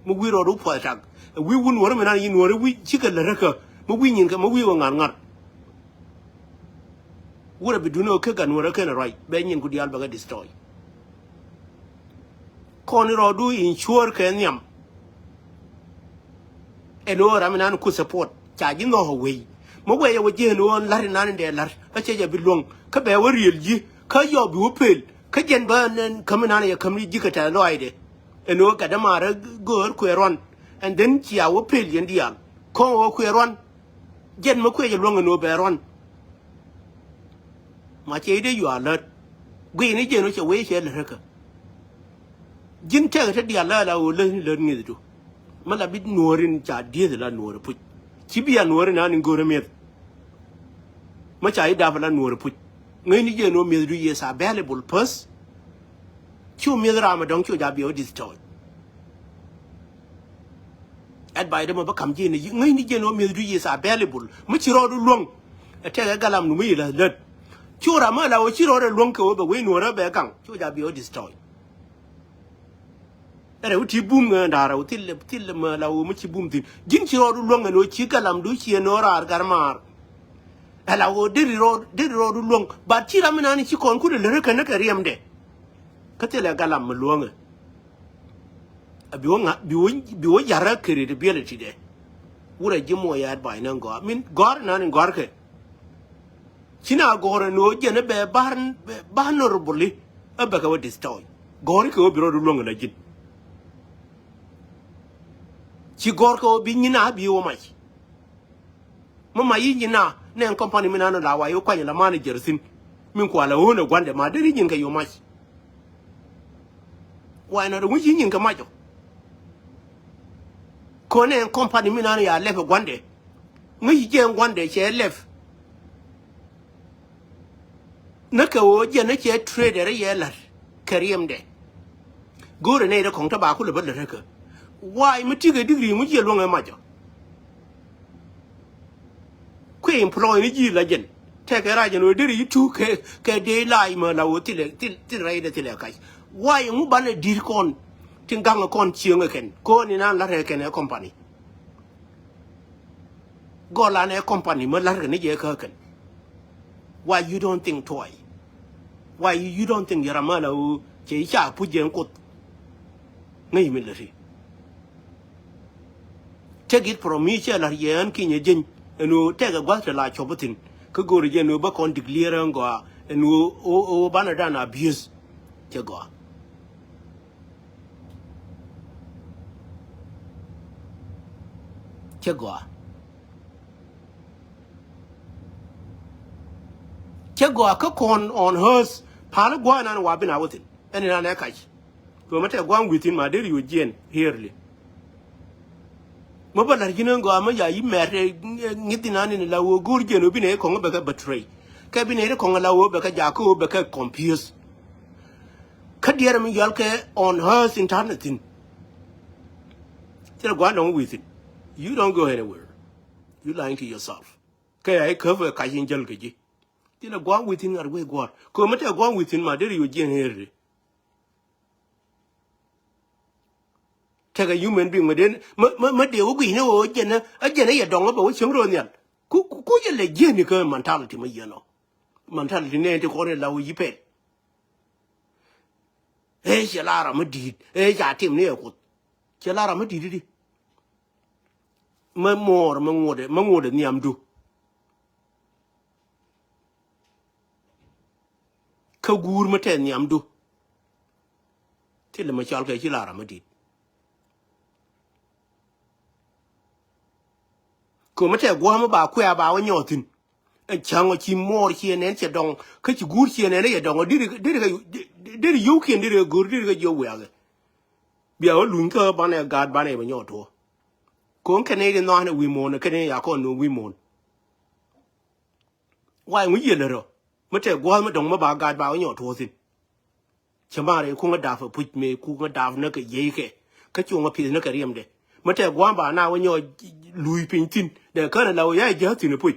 Mi wi̱i̱ rɔɔd wä puɔth tak. Wi̱i̱ wun wärä mi nani yin wärä wi̱i̱ cikɛ lät räkä. Mi wi̱i̱ nyin kɛ mi wi̱i̱ wä ŋa̱r ŋa̱r. Wurɛ bi duŋni wä kä gat wärä kɛn ruac bɛ nyin ku diaal bɛ kɛ destroy. Kɔn rɔɔdu in cuɔr kɛ nhiam. Ɛn ɣöö ram inan ku support ca ji̱ nhɔk ɛ wei. Mi wɛy ɛ wä ji̱ ɛn ɣöö la̱r inan in dee la̱r kä cɛ jɛ bi luäŋ kä bɛ wä riël ji̱ kä yɔp bi wä pëël kä jɛn bä nɛn käm inan yɛ käm ni ji̱ kɛ tɛth lɔaacdɛ. Ɛn ɣöö gat dämaarä göör kuɛ ruan. And then cia wä pëël yɛn diaal kɔn ɣöö kuɛ ruan. Jɛn mi kuɛ jɛ luäŋ ɛn ɣöö bɛ ruan. Ma cɛ i̱ dee yuaar lät guiy ni jɛn wä cɛ wee cɛ lät räkä. Ji̱n tɛk te diaal la la ɣöö lät ni lät ŋi̱thdu. Mi la bi nuɔ̱ɔ̱r in ca dieth la nuɔ̱ɔ̱r puc. Ci bia nuɔ̱ɔ̱r in an in go̱o̱r mi̱eth. Mi ca i̱ dap la nuɔ̱ɔ̱r puc. Ŋäcni jɛn wä mi̱ethdu yes available first. Cu mi̱eth ram a dɔ̱ŋ cu ja bia wä destroy. Advice dämɛ bä kam ji̱ ni ŋäcni jɛn wä mi̱ethdu yes available. Mi ci rɔɔdu luäŋ. Ɛ tɛk ɛ galam nu mi yi la lät. Cu ram mi la wä ci rɔɔdɛ luäŋ kɛ wä bɛ wec nuɔ̱ɔ̱rä bɛ gaŋ. Cu ja bia wä destroy. Rɛw ti bum ŋäända rɛw thil, thil mɛ la wä mi ci bum thi̱n. Ji̱n ci rɔɔdu luäŋ ɛn wä ci galamdu ci ɛn wä raar gar maar. Ɛ la wä deri rɔɔd, deri rɔɔdu luäŋ. But ci ram mi nani ci kɔn kudɛ lät rä kɛn kɛ riɛmdɛ. Kä thilɛ galam mi luäŋɛ. A bi wä ŋa, bi wä, bi wä yarä credibility dɛ. Wurɛ ji̱ muɔ yat bay ni gɔaa. Min gɔ̱a̱r nani gɔ̱a̱r kɛ. Ci na gɔ̱r ɛn ɣöö jɛn ɛ bɛ bar, bar nor buli ɛ bɛ kɛ wä destroy. Gɔ̱r kɛ wä bi rɔɔd luäŋ la ji̱n. Ci gɔ̱r kɛ wä bi nyin a bi wä mac. Mi mac yi nyin a nɛ ɛn company mi na nɔ la wa yi wä kuany la manager thi̱n. Min kua la ɣöö nɛ gua̱ndɛ ma deri nyin kɛ yɛ wä mac. Why not? Ŋuci nyin kɛ macɔ. Kɔnɛ company mi nan ya lɛp ɛ guandɛ. Ŋuci jɛ guandɛ cɛ lɛp. Nä kɛ wä jɛ nä cɛ trader yɛ lar kɛ riɛmdɛ. Go̱rɛ nɛ idɛ kɔŋ tä ba kulɛ bä lät kä. Why mi tikɛ degree ŋuci jɛ luɔŋɛ macɔ. Kuɛ employ ni ji̱ la jɛn tɛkɛ rac jɛn wee deri yi tu kɛ, kɛ dee lac mɛ la wee thilɛ, thil, thil rɛydɛ thilɛ kac. Why ŋu banɛ di̱t kɔn tin gaŋ kɔn cieŋ kɛn kɔn inan la̱t kɛn ɛ company. Gɔlan ɛ company mɛ la̱t kɛn ni jɛ kä kɛn. Why you don't think twice? Why you don't think yɛr amä la wee cɛ i̱ ca puc jɛ in kuoth. Ŋäc mi lät i̱. Take it from me, cɛ la̱r yɛ ɣän kinyɛ jeny ɛn ɣöö tɛkɛ gua̱th te la cɔp thi̱n. Kä go̱o̱rɛ jɛ ɛn ɣöö bä kɔn declare ɛn gɔaa ɛn ɣöö ɣöö ɣöö banɛ dan abuse. Cɛ gɔaa. Cɛ gɔaa. Cɛ gɔaa kä kɔn on earth. Pal gua̱a̱ nan wa bin a wä thi̱n. Ɛn inan ɛ kac. Kɛ mɛ tɛ gua̱a̱ŋ wi̱i̱ thi̱n ma deri yo̱ jiɛn early. Mä bä la̱r ji̱n ɣän gɔaa mä ya yi mɛr ŋi̱th inan in la wä go̱o̱r jiɛn wä bi nɛ kɔŋ bɛ kɛ betray. Kɛ bi nɛ kɔŋ la wä bɛ kɛ jakä wä bɛ kɛ confuse. Kä diɛɛr mi yɔal kɛ on earth in ta̱n thin. Thilɛ gua̱a̱n dɔ̱ŋ wi̱i̱ thin. You don't go anywhere. You lying to yourself. Kɛ ya i̱ käp ɛ kac in jäl kɛ ji̱. Thilɛ gua̱a̱n wi̱i̱ thin ŋa̱t wee gua̱a̱r kɛ ɣöö mä tɛk gua̱a̱n wi̱i̱ thin ma deri yɛ jiɛn ɣer. Tekɛ human being mä dee mä mä dee wä gui̱cni ɣöö jɛn ɛ jɛn ɛ yɛ dɔŋ ɛ bɛ wä cieŋ ro̱o̱ nhial. Ku ku ku jɛ lɛ jiɛn ikä mentality mä yɛn ɔ. Mentality nɛɛn ti kɔn ila wä yi pɛl. Ëë cɛ la ram mi di̱i̱t ëë ca tim ni ɛ kuoth. Cɛ la ram mi di̱i̱t di. Mä muɔɔr mä ŋuɔdɛ mä ŋuɔdɛ nhiamdu. Kä guur mä tɛth nhiamdu. Thilɛ mä cɔal kɛ ci la ram mi di̱i̱t. Kɛ mä tɛth gua̱a̱ mä ba kuɛ̈ɛ̈ ba wä nyɔɔth thi̱n. Ɛn cäŋ ɔ ci muɔɔr ciɛ nɛn cɛ dɔŋ kä ci guur ciɛ nɛn cɛ dɔŋ ɔ diri diri diri yio̱wkiɛn diri go̱r diri kɛ jiök wiakɛ. Bia wä luny kä banɛ gaat banɛ bɛ nyɔɔt tuɔ. Ko̱n kɛn ni ri nhɔanɛ wi̱i̱ muɔ̱ɔ̱n kɛn ni ya kɔn ni wi̱i̱ muɔ̱ɔ̱n. Wa ŋuc yɛ lät rɔ mi tɛ gua̱a̱th mi dɔ̱ŋ mi ba gaat ba wä nyɔɔt tuɔ thi̱n. Cɛ ma̱a̱r ɛ kuŋä dap ɛ puc mëë kuŋä dap näk kɛ yiey kɛ kä cuŋä pi̱th näk kɛ riɛmdɛ. Mi tɛ gua̱a̱th ba na wä nyɔɔt luui piny thi̱n dɛ känɛ la wä ya jääth thi̱n ɛ puc.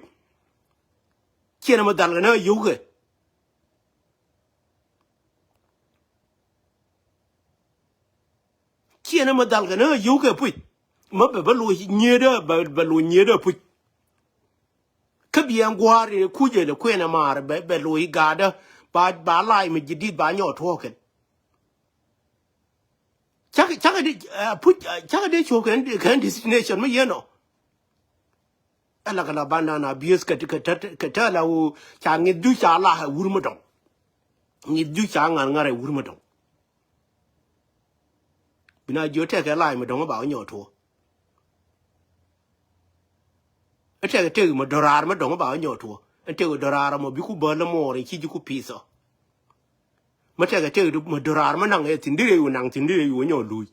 Ciɛn ɛmɛ dhal kɛ näk yio̱wkɛ. Ciɛn ɛmɛ dhal kɛ näk yio̱wkɛ puc. Mä bɛ bä loc nyiëëdä bɛ bɛ loc nyiëëdä puc. Kä biɛn gua̱a̱r in kucɛ lɛ kuɛn ɛ maar bɛ bɛ loc gaatdä ba ba lac mi ji̱ di̱t ba nyɔɔt tuɔɔkɛn. Cak cak di puc cak di cuɔ̱k kɛn kɛn destination mi yɛn ɔ. Ɛ la kɛ la bandan a bieth kɛ kɛ tät kɛ tät la wu ca ŋi̱th du ca la ɛ wur mi dɔŋ. Ŋi̱th du ca ŋa̱r ŋa̱r ɛ wur mi dɔŋ. Bi na jiö tɛkɛ la̱a̱c mi dɔ̱ŋ ba wä nyɔɔt tuɔ. Ɛ tɛkɛ tɛk mi dɔ̱raar mi dɔ̱ŋ ba wä nyɔɔt tuɔ. Ɛ tɛk dɔ̱raar mɔ bi ku bäl muɔɔr in ci ji̱ ku pi̱i̱th ɔ. Mi tɛkɛ tɛk mi dɔ̱raar mi naŋ ɛ thi̱n di rɛy wä naŋ thi̱n di rɛy wä nyɔɔt luuc.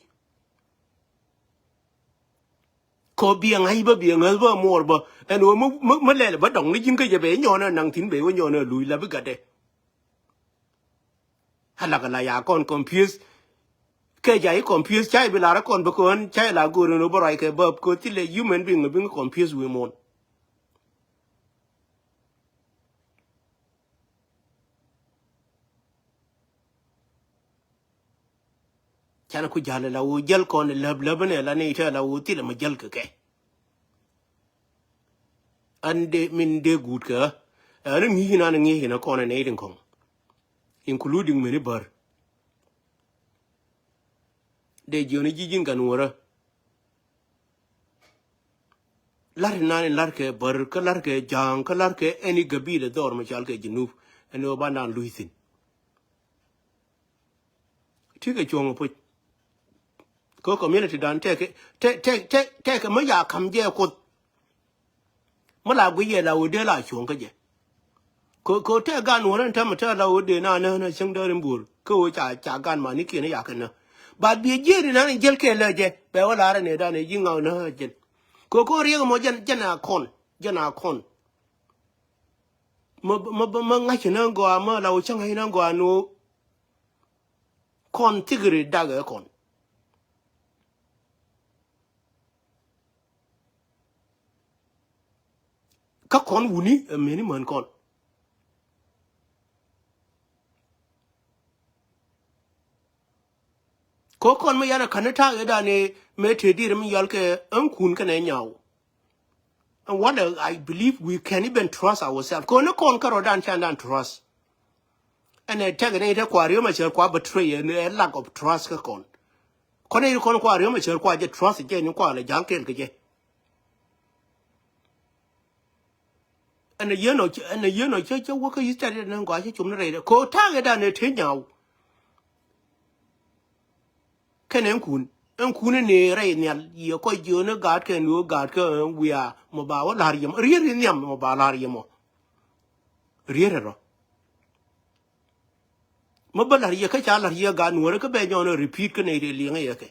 Kɔ biɛ ŋa̱c bä biɛ ŋäth bä muɔɔr bä ɛn wä mi lɛl bä dɔ̱ŋ ni ji̱n kä jɛ bɛ nyɔɔn ɛ naŋ thi̱n bɛ wä nyɔɔn ɛ luuc la bi gatdɛ. Halak la ya kɔn confuse. Kɛ ja i̱ confuse ca i̱ bi lar kɔn bi kɔn ca i̱ la go̱o̱r in wä bä ruac kɛ bäp kɛ thilɛ human being bi ŋä confuse wi̱i̱ muɔ̱ɔ̱n. Canɛ ku ja̱l la wä jäl kɔn läp läp ni la ni te la wä thilɛ ma jäl kɛ kɛ. An de min de guut kɛ ɣä. Ɛn ŋi̱i̱c in an ŋi̱i̱c in a kɔn in nɛy tin kɔŋ. Including mini bär. De jiɔni ji̱ ji̱n gan wärä. Lar in nan in lar kɛ bär kä lar kɛ ja̱a̱ŋ kä lar kɛ ɛn i̱ gabil ɛ dhɔr mi cal kɛ Junub. Ɛn ɣöö ba nan luc thi̱n. Ti kɛ cuɔ̱ŋ ɛ puc. Kä community dan tɛkɛ tɛ tɛ tɛ tɛkɛ mi ya ka̱m jɛ kuoth. Mi la guic yɛ la wä dee la cuɔ̱ŋ kä jɛ. Kɛ kɛ tɛ gan wä rɛn tɛmɛ tɛ la wä dee na nä na cäŋ dee rin buɔl kä wä ca ca gan ma ni kiɛn ya kɛ nä. Ba biɛ jiɛn ri na ni jɛl kɛ lɛ jɛ bɛ wä la rɛn ɛ dan ɛ ji̱ ŋaw nä jɛn. Kɛ kɛ riɛk mɔ jɛn jɛn a kɔn jɛn a kɔn. Mä mä mä ŋa̱c inä gɔaa mä la wä cäŋ inä gɔaa ni wä. Kɔn thikiri dak ɛ kɔn. Kä kɔn wuni ɛ meni män kɔn. Ko kɔn mi yan a kani tak idan i me te dir mi yɔl kɛ ɛn kun kɛnɛ nyaw. And what I believe we can even trust ourselves. Ko ni kɔn kärɔ dan can dan trust. Ɛn ɛ tɛk ni te kua riom a cɛr kua betray ɛn ɛ lack of trust kä kɔn. Kɔn ni kɔn kua riom a cɛr kua jɛ trust jɛ ni kua lɛ jal kɛl kɛ jɛ. Ɛn a yien ɔ ɛn a yien ɔ cä cä wäkä yi tɛt ni gɔaa cä cum ni rɛy dɛ ko ta̱a̱ kɛ dan ni te nyaw. Kɛn ɛn kun ɛn kun ni rɛy nhial yɛ kɔc jiöni gaat kɛn wä gaat kä ɛn wiaa mɔ ba wä la̱r yɛ mɔ riet ri nhiam mɔ ba la̱r yɛ mɔ. Riet rɛ rɔ. Mä bä la̱r yɛ kä ca la̱r yɛ gaat nuɔ̱ɔ̱rä kä bɛ nyɔn ɛ repeat kä nɛy rɛ liɛŋä yɛ kɛ.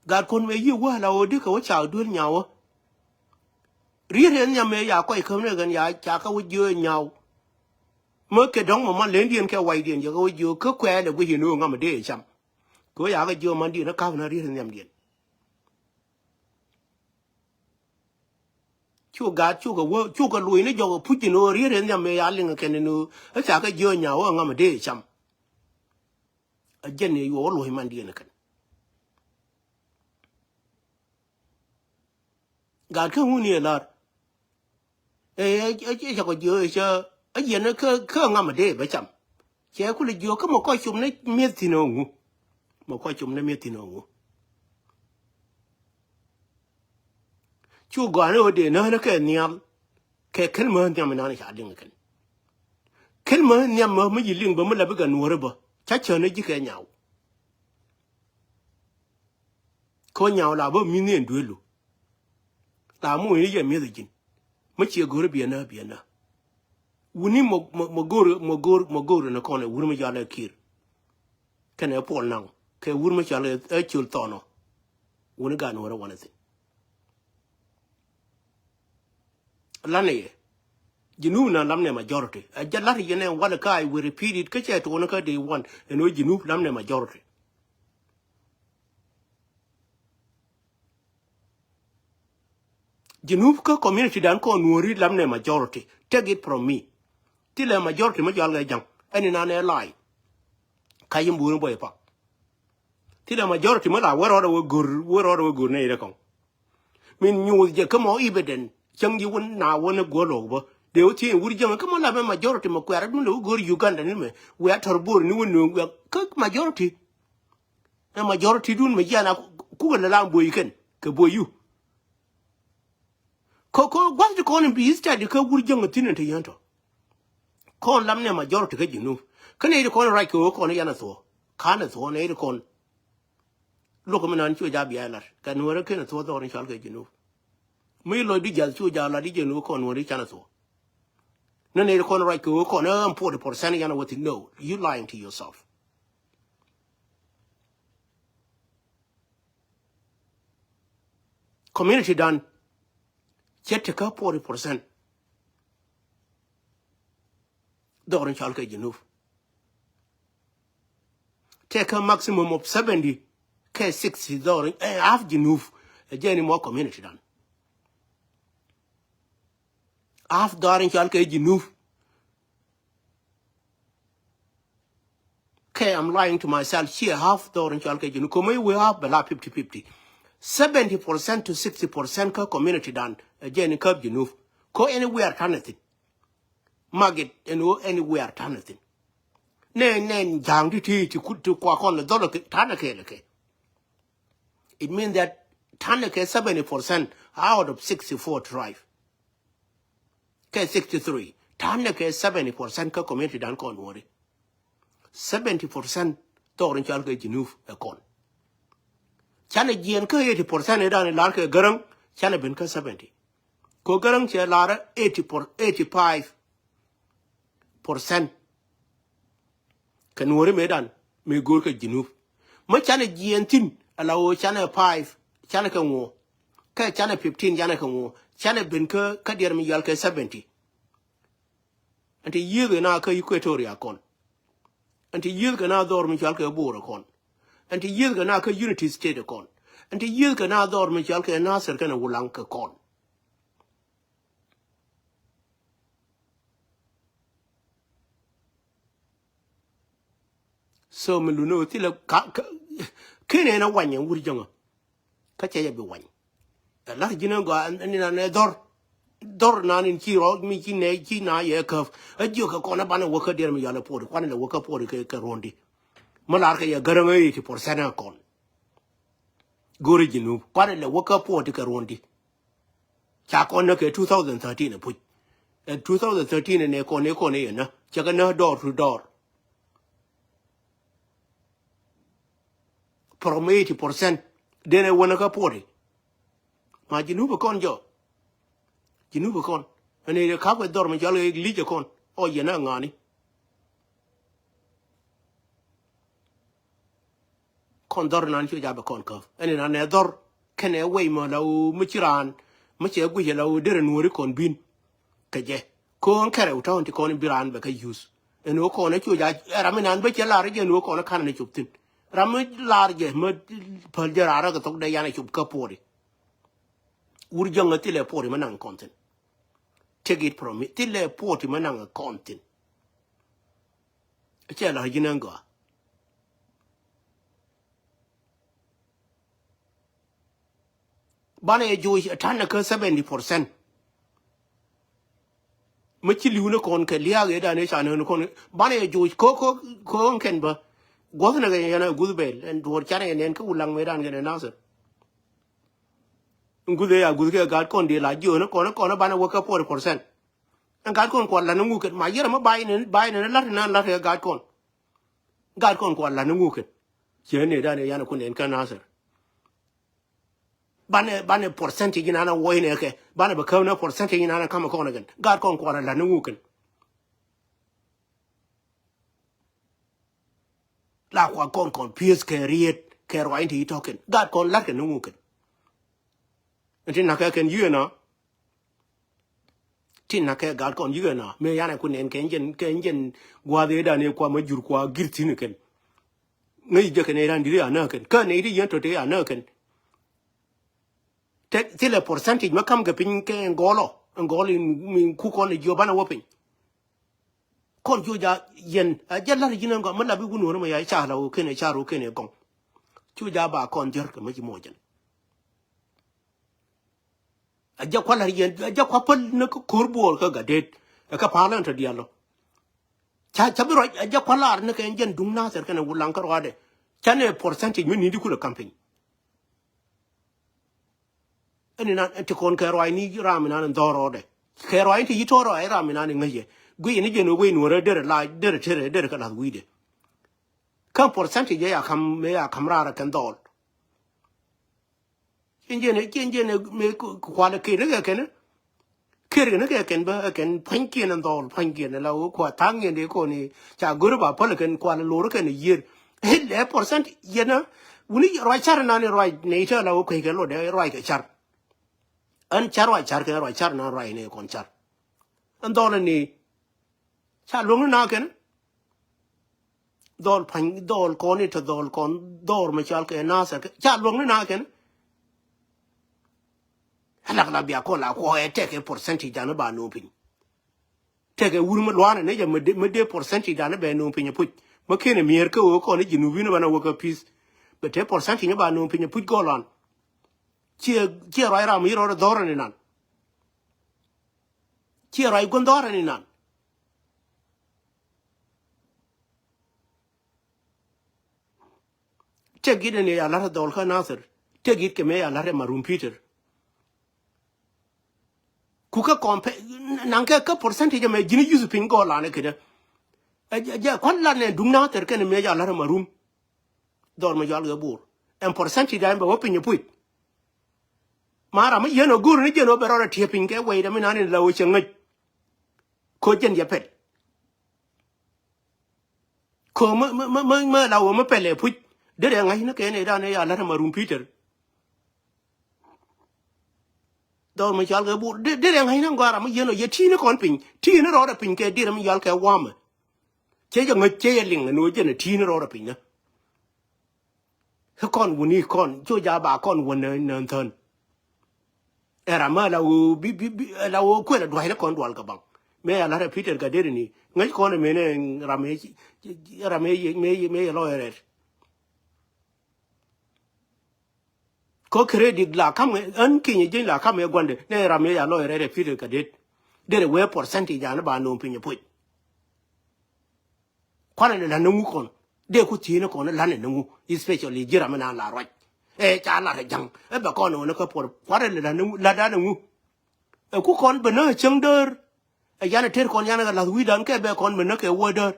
Gat kuɔn mëë yiëë wä ala ɣöö dikɛ wä ca duel nyawä. Riet riet nhiam mëë ya kɔc käm ni ɣän ya ca kä wä jiö nyaw. Mä kɛ dɔ̱ŋ mɔ ma lendiɛn kɛ waydiɛn jɛ kä wä jiö kä kuɛɛl ɛ guic in ɣöö ŋam dee cam. Kɛ wä ya kä jiö mandiɛn ɛ ka̱p na riet riet nhiamdiɛn. Cu gat cukɛ wä cukɛ luɔ̱c ni jɔk ɛ puc in ɣöö riet riet nhiam mëë ya liŋ kɛn in ɣöö ɛ ca kä jiö nyaw ɛ ŋam dee cam. A jɛn ni yuɔk luɔ̱c mandiɛn kɛn. Gat kä ŋun ni ɛ lar. Ɛ cakɔ jiö ɛ cä a jiɛn kä kä ŋam a dee bä cam. Cɛ kulɛ jiö kä mɛ kɔc com ni mi̱eth thi̱n ɛ ŋu. Mɛ kɔc com ni mi̱eth thi̱n ɛ ŋu. Cu gɔaa ni ɣöö dee näk ni kɛ nhial. Kɛ kel mä nhiam inan ca liŋ kɛn. Kel mä nhiam mä mi yi liŋ bä mi la bikɛ nuɔri bä ca cä ni ji̱ kɛ nyaw. Kä nyaw la bä mi̱th ni ɛn duelu. La mi wuni yɛ mi̱th ji̱n mi ciɛ go̱ri biɛnä biɛnä. Wuni mɔ mɔ mɔ go̱ri mɔ go̱ri mɔ go̱ri ni kɔn ɛ wur mi jɔal ɛ ki̱i̱r. Kɛnɛ puɔl naŋ kɛ wur mi cɔal ɛ ciöl thɔnɔ. Wuni gan wärä wanɛ thi̱n. Lanɛ yɛ Junub na lamnɛ majority. Ɛ jɛ lar yɛn ɛ walɛ ka I will repeat it kä cɛ tuɔnä kä day one. Ɛn wä Junub lamnɛ majority. Junub kä community dan kɔn nuɔri lamnɛ majority. Take it from me. Thilɛ majority mi jɔal kɛ ja̱ŋ ɛn inan ɛ lai. Ka yim buuni bɔy pa. Thilɛ majority mi la wä rɔɔdɛ wä go̱r wä rɔɔdɛ wä go̱r nɛ irɛ kɔŋ. Min nyuuth jɛ kä mɔ evident cäŋ ji̱ wun na wä ni guɔ lɔk bä. Dee wä thiee wur jäŋ kä mɔ la mɛ majority mɛ kuɛɛr adun dee wä go̱r Uganda ni mɛ wiaa tɔr bo̱o̱r ni wä nööŋ wiaa kä majority. Ɛ majority dun mɛ jiana kukɛ lɛ lam bo̱o̱y kɛn kɛ bo̱o̱y yu. Kɔ kɔ gua̱th ti kɔn in bi study kä wur jäŋ a thi̱n in te yɛn tɔ. Kɔn lam nɛ majority kä Junub kä nɛ ti kɔn ruac kɛ ɣöö kɔn in yan a thuɔ̱ɔ̱. Ka̱n a thuɔ̱ɔ̱ nɛ ti kɔn. Luɔk mi nan cu ja bia lat kɛ nuɔrä ken a thuɔ̱ɔ̱ dhɔr in cɔal kɛ Junub. Mi lɔc di jath cu ja lat di Junub kɔn nuɔrä can a thuɔ̱ɔ̱. Nɛ nɛ ti kɔn ruac kɛ ɣöö kɔn in forty percent yan a wä thi̱n. No, you lying to yourself. Community dan cɛ tekä forty percent. Dhɔr in cɔal kɛ Junub tekä maximum of seventy kɛ sixty dhɔr in half Junub. Ɛ jɛ ni mɔ community dan half dhɔr in cɔal kɛ Junub. Kɛ I'm lying to myself. Ciɛ half dhɔr in cɔal kɛ Junub ko̱mɛ we half bɛ la fifty fifty. Seventy percent to sixty percent kä community dan ɛ jɛ ni käp Junub. Ko anywhere tanɛ thin. Magit ɛn ɣöö anywhere tanɛ thin. Nɛ nɛ ja̱a̱ŋ ti ti ti kut ti kua kɔn lɛ dhɔl tanɛ kɛ lɛ kɛ. It means that tanɛ kɛ seventy percent out of sixty-four tribe. Kɛ sixty-three tanɛ kɛ seventy percent kä community dan kɔn wori. Seventy percent dhɔr in cɔal kɛ Junub ɛ kɔn. Canɛ jiɛn kä eighty percent in dan in lar kɛ Gäräŋ canɛ ben kä seventy. Kɛ Gäräŋ cɛ lar eighty per, eighty-five percent. Kɛ nuɔri mëë dan mëë go̱o̱r kɛ Junub. Mä canɛ jiɛɛn thi̱n ala ɣöö canɛ five canɛ kɛ ŋuɔ. Kɛ canɛ fifteen canɛ kɛ ŋuɔ. Canɛ ben kä kä diɛɛr mi yɔal kɛ seventy. Ɛn ti yiëëth kɛ na kä Equatoria kɔn. Ɛn ti yiëëth kɛ na dhɔr mi cɔal kɛ Bor kɔn. Ɛn ti yiëëth kɛ na kä Unity State kɔn. Ɛn ti yiëëth kɛ na dhɔr mi cɔal kɛ Nasir kɛnɛ Wulaŋ kɛ kɔn. So mi luni wä thilɛ ka, ka, kinɛ na wanyɛ wur jäŋä. Kä cɛ jɛ bi wany. Ɛ lar ji̱n ɛ gɔaa ɛn, ɛn, ɛn, ɛn, ɛ dhɔr. Dhɔr nan in ci rɔ mi ci nɛ ci na yɛ käp. Ɛ jiök kɛ kɔn ɛ banɛ wä kä diɛr mi yal ɛ puɔt kuan lɛ wä kä puɔt kɛ, kɛ ruɔ̱ndi. Mi lar kɛ yɛ Gäräŋ ɛ eighty percent ɛ kɔn. Go̱o̱rɛ Junub kuan lɛ wä kä puɔt kɛ ruɔ̱ndi. Ca kɔn nä kɛ two thousand thirteen ɛ puc. Ɛ two thousand thirteen ɛ nɛ kɔn ɛ kɔn ɛ yɛ nä cɛ kɛ nä door to door. From eighty percent denɛ wänä kä forty. Ma Junub kɔn jɔ. Junub kɔn ɛn ɛ kap kɛ dhɔr mi cɔal kɛ li̱c kɔn ɔ yɛn a ŋa̱ni. Kɔn dhɔr inan cu jabɛ kɔn käp. Ɛn inan ɛ dhɔr kɛnɛ wec mɔ la ɣöö mi ci raan mi cɛ guic ɛ la ɣöö derɛ nuɔri kɔn bin. Kɛ jɛ ko̱o̱ŋ kɛrɛ wä tɔ̱ɔ̱n ti kɔn bi raan bɛ kä yuth. Ɛn ɣöö kɔn ɛ cu ja ɛ ram inan bä cɛ lar jɛ ɛn ɣöö kɔn ɛ ka̱n ni cop thi̱n. Ram mi lar jɛ mi päl jɛ raar ɛ kɛ thok dee yan ɛ cop kä puɔri. Wur jäŋ ɛ thilɛ puɔri mi naŋ kɔn thi̱n. Take it from me. Thilɛ puɔri mi naŋ kɔn thi̱n. Cɛ la ji̱n ɛn gɔaa. Banɛ yɛ joc ɛ ta̱n ɛ kä seventy percent. Mi ci li̱w ni kɔn kɛ liaak ëë dan ëë ca nään kɔn banɛ yɛ joc ko ko ko kɛn bä. Guɔth ni kɛ yɛn ɛ guth bɛl ɛn duɔr canɛ yɛ nɛn kä wulaŋ mëë dan kɛn ɛ Nasir. Guth ëë ya guth kɛ gaat kɔn dee la jiööni kɔn kɔn banɛ wä kä forty percent. Ɛn gaat kɔn kuɔ la̱t ni ŋukɛn ma yɛrɛ mi bay ni bay ni la̱t ni la̱t kɛ gaat kɔn. Gaat kɔn kuɔ la̱t ni ŋukɛn. Ciɛ ni dan ëë yan ɛ kun nɛn kä Nasir. Banɛ banɛ percentage inan a wuɔcnɛ kɛ banɛ bɛ käpnɛ percentage inan a ka̱mɛ kɔn ɛ kɛn gaat kɔn kuɔrɛ la̱t ni ŋukɛn. La kuath kɔn kɔn pi̱eth kɛ riet kɛ ruac in ti tɔ̱kɛn gaat kɔn la̱t kɛ ni ŋukɛn. Ɛn ti na̱kɛ kɛn yiëë na. Tin na kɛ gaat kɔn yikɛ na mëë yan ɛ ku nɛn kɛ jɛn kɛ jɛn gua̱a̱th ëë dan ëë kua ma jur kua gir thi̱n kɛn. Ŋäc jɛ kɛn ëë dan di̱t ëë anä kɛn kä nɛy ti yɛn tɔ̱ te anä kɛn. Tɛk thilɛ percentage ma ka̱m kɛ piny kɛ ɛn gɔɔlɔ ɛn gɔɔl in min ku kɔn ɛ jiɔ banɛ wä piny. Kɔn cu ja yɛn a jɛ la̱r ji̱n ɛn gɔm mi lap i̱ wun wä ni ma ya ca la wä kɛn ɛ car wä kɛn ɛ gɔŋ. Cu ja ba kɔn jär kɛ ma ci mɔ jɛn. A jɛ kua la̱r yɛn a jɛ kua päl ni kä ko̱r buɔɔr kä Gatdet. Ɛ kä pa̱a̱l ɛn tɔ diaal lɔ. Ca ca bi ruac a jɛ kua la̱r ni kɛ ɛn jɛn duŋ Nathir kɛnɛ wulaŋ kä ruaadɛ. Canɛ percentage mi ni̱n di kulɛ campaign. Ɛn inan ɛn ti kɔn kɛ ruac ni ram inan in dhɔr rɔɔdɛ. Kɛ ruac ni ti yi tɔɔr ruac ram inan in ŋäc yɛ guic ni jɛn wee nuɔrɛ derɛ la derɛ terɛ derɛ kɛ la̱th wi̱i̱dɛ. Kä percentage ɛ ya ka̱m mëë ya ka̱m raar ɛ kɛn dhɔl. Ciɛn jiɛn ciɛn jiɛn mëë kualɛ ker ni kɛ kɛn. Ker ni kɛ kɛn bä kɛn pua̱nykiɛn in dhɔl pua̱nykiɛn in la wä kua tha̱a̱ŋ yɛn dee kɔn i̱ ca go̱r ba päl kɛn kualɛ lor kɛn i̱ yiër. Lɛ percent yɛn a wuni ruac car inan i̱ ruac nɛy te la wä kueckɛ lotdɛ ruac kɛ car. Ɛn car ruac car kɛ ruac car inan ruac nɛy kɔn car. Ɛn dhɔl in i̱ ca luäŋni na kɛn. Dhɔl pa̱ny dhɔl kɔn i̱ te dhɔl kɔn dhɔr mi cɔal kɛ Nathir kɛ ca luäŋni na kɛn. Alak la bia kɔn la kuɔ ɛ tɛkɛ percentage dan ba no̱o̱ŋ piny. Tɛkɛ wur mi luaanɛ ni jɛ mi dee percentage dan bɛ no̱o̱ŋ piny puc. Mi kɛn ɛ mier kä ɣöö kɔn i̱ ji̱ nup in banɛ wä kä peace. Bɛ te percentage ba no̱o̱ŋ piny puc gɔlan. Ciɛ ciɛ ruac ram mi rɔɔdɛ dhɔr ni nan. Ciɛ ruac gua̱n dhɔr ni nan. Tëk it ɛn ëë ya la̱t ɛ dhɔl kä Nathir. Tëk it kɛ mëë ya la̱t ɛ Marum Peter. Ku kä kɔn pɛ naŋ kɛ kä percentage ɛmɛ ji̱n yuth piny gɔɔl lanɛ kedɛ. Ɛ jɛ kua̱n lat nɛ duŋ Nathir kɛn mëë ya la̱t ɛ Marum. Dhɔl mɛ cɔal kɛ Bor ɛn percentage dan bɛ wä piny ɛ puc. Ma ram mi yɛn ɔ go̱o̱r ni jɛn ɔ bɛ rɔɔdɛ tiɛ piny kɛ wɛy dɛ mi nan in la wä cɛ ŋäc. Ko̱ jɛn yɛ pɛl. Ko̱ mä mä mä mä la wä mä pɛlɛ puc. Derɛ ŋa̱cni kɛ nɛy dan ëë ya la̱t ɛ Marum Peter. Dhɔr mi cɔal kɛ Bor derɛ ŋa̱cni ŋɔaara mi yɛn ɔ yɛ ti̱i̱ni kɔn piny ti̱i̱ni rɔɔdɛ piny kɛ derɛ mi yɔal kɛ wa̱a̱mɛ. Cɛ jɛ ŋäc cɛ jɛ liŋ ɛn ɣöö jɛn ɛ ti̱i̱ni rɔɔdɛ piny nä. Kä kɔn wuni kɔn cu ja ba kɔn wä nä nä thän. Ɛ ram mä la wä bi bi bi la wä kuël a dua̱cni kɔn dual kɛ baŋ. Mëë a la̱t ɛ Peter Gatdet ni ŋäc kɔn ɛ mëë nɛ ram mëë ram mëë mëë mëë lɔc ɛ rɛt. Kä credit la kam ɣän kinyɛ jieny la kam ɛ gua̱ndɛ nɛ ram mëë ya lɔc ɛ rɛt ɛ Peter Gatdet. Derɛ wee percentage an ba no̱o̱ŋ piny ɛ puc. Kuanɛ ni la̱t ni ŋu kɔn dee ku thiecni kɔn la̱t ni ŋu especially ji̱ ram mi na la ruac. Ɛ ca lat ɛ ja̱ŋ ɛ bɛ kɔn ɣän kä puɔr kuanɛ ni la̱t ni ŋu la̱t dan ni ŋu. Ɛ ku kɔn bɛ näk ɛ cäŋ däär. Ɛ yan ɛ ter kɔn yan ɛ kɛ la̱th wi̱i̱dan kɛ bɛ kɔn bɛ näk kɛ wä däär.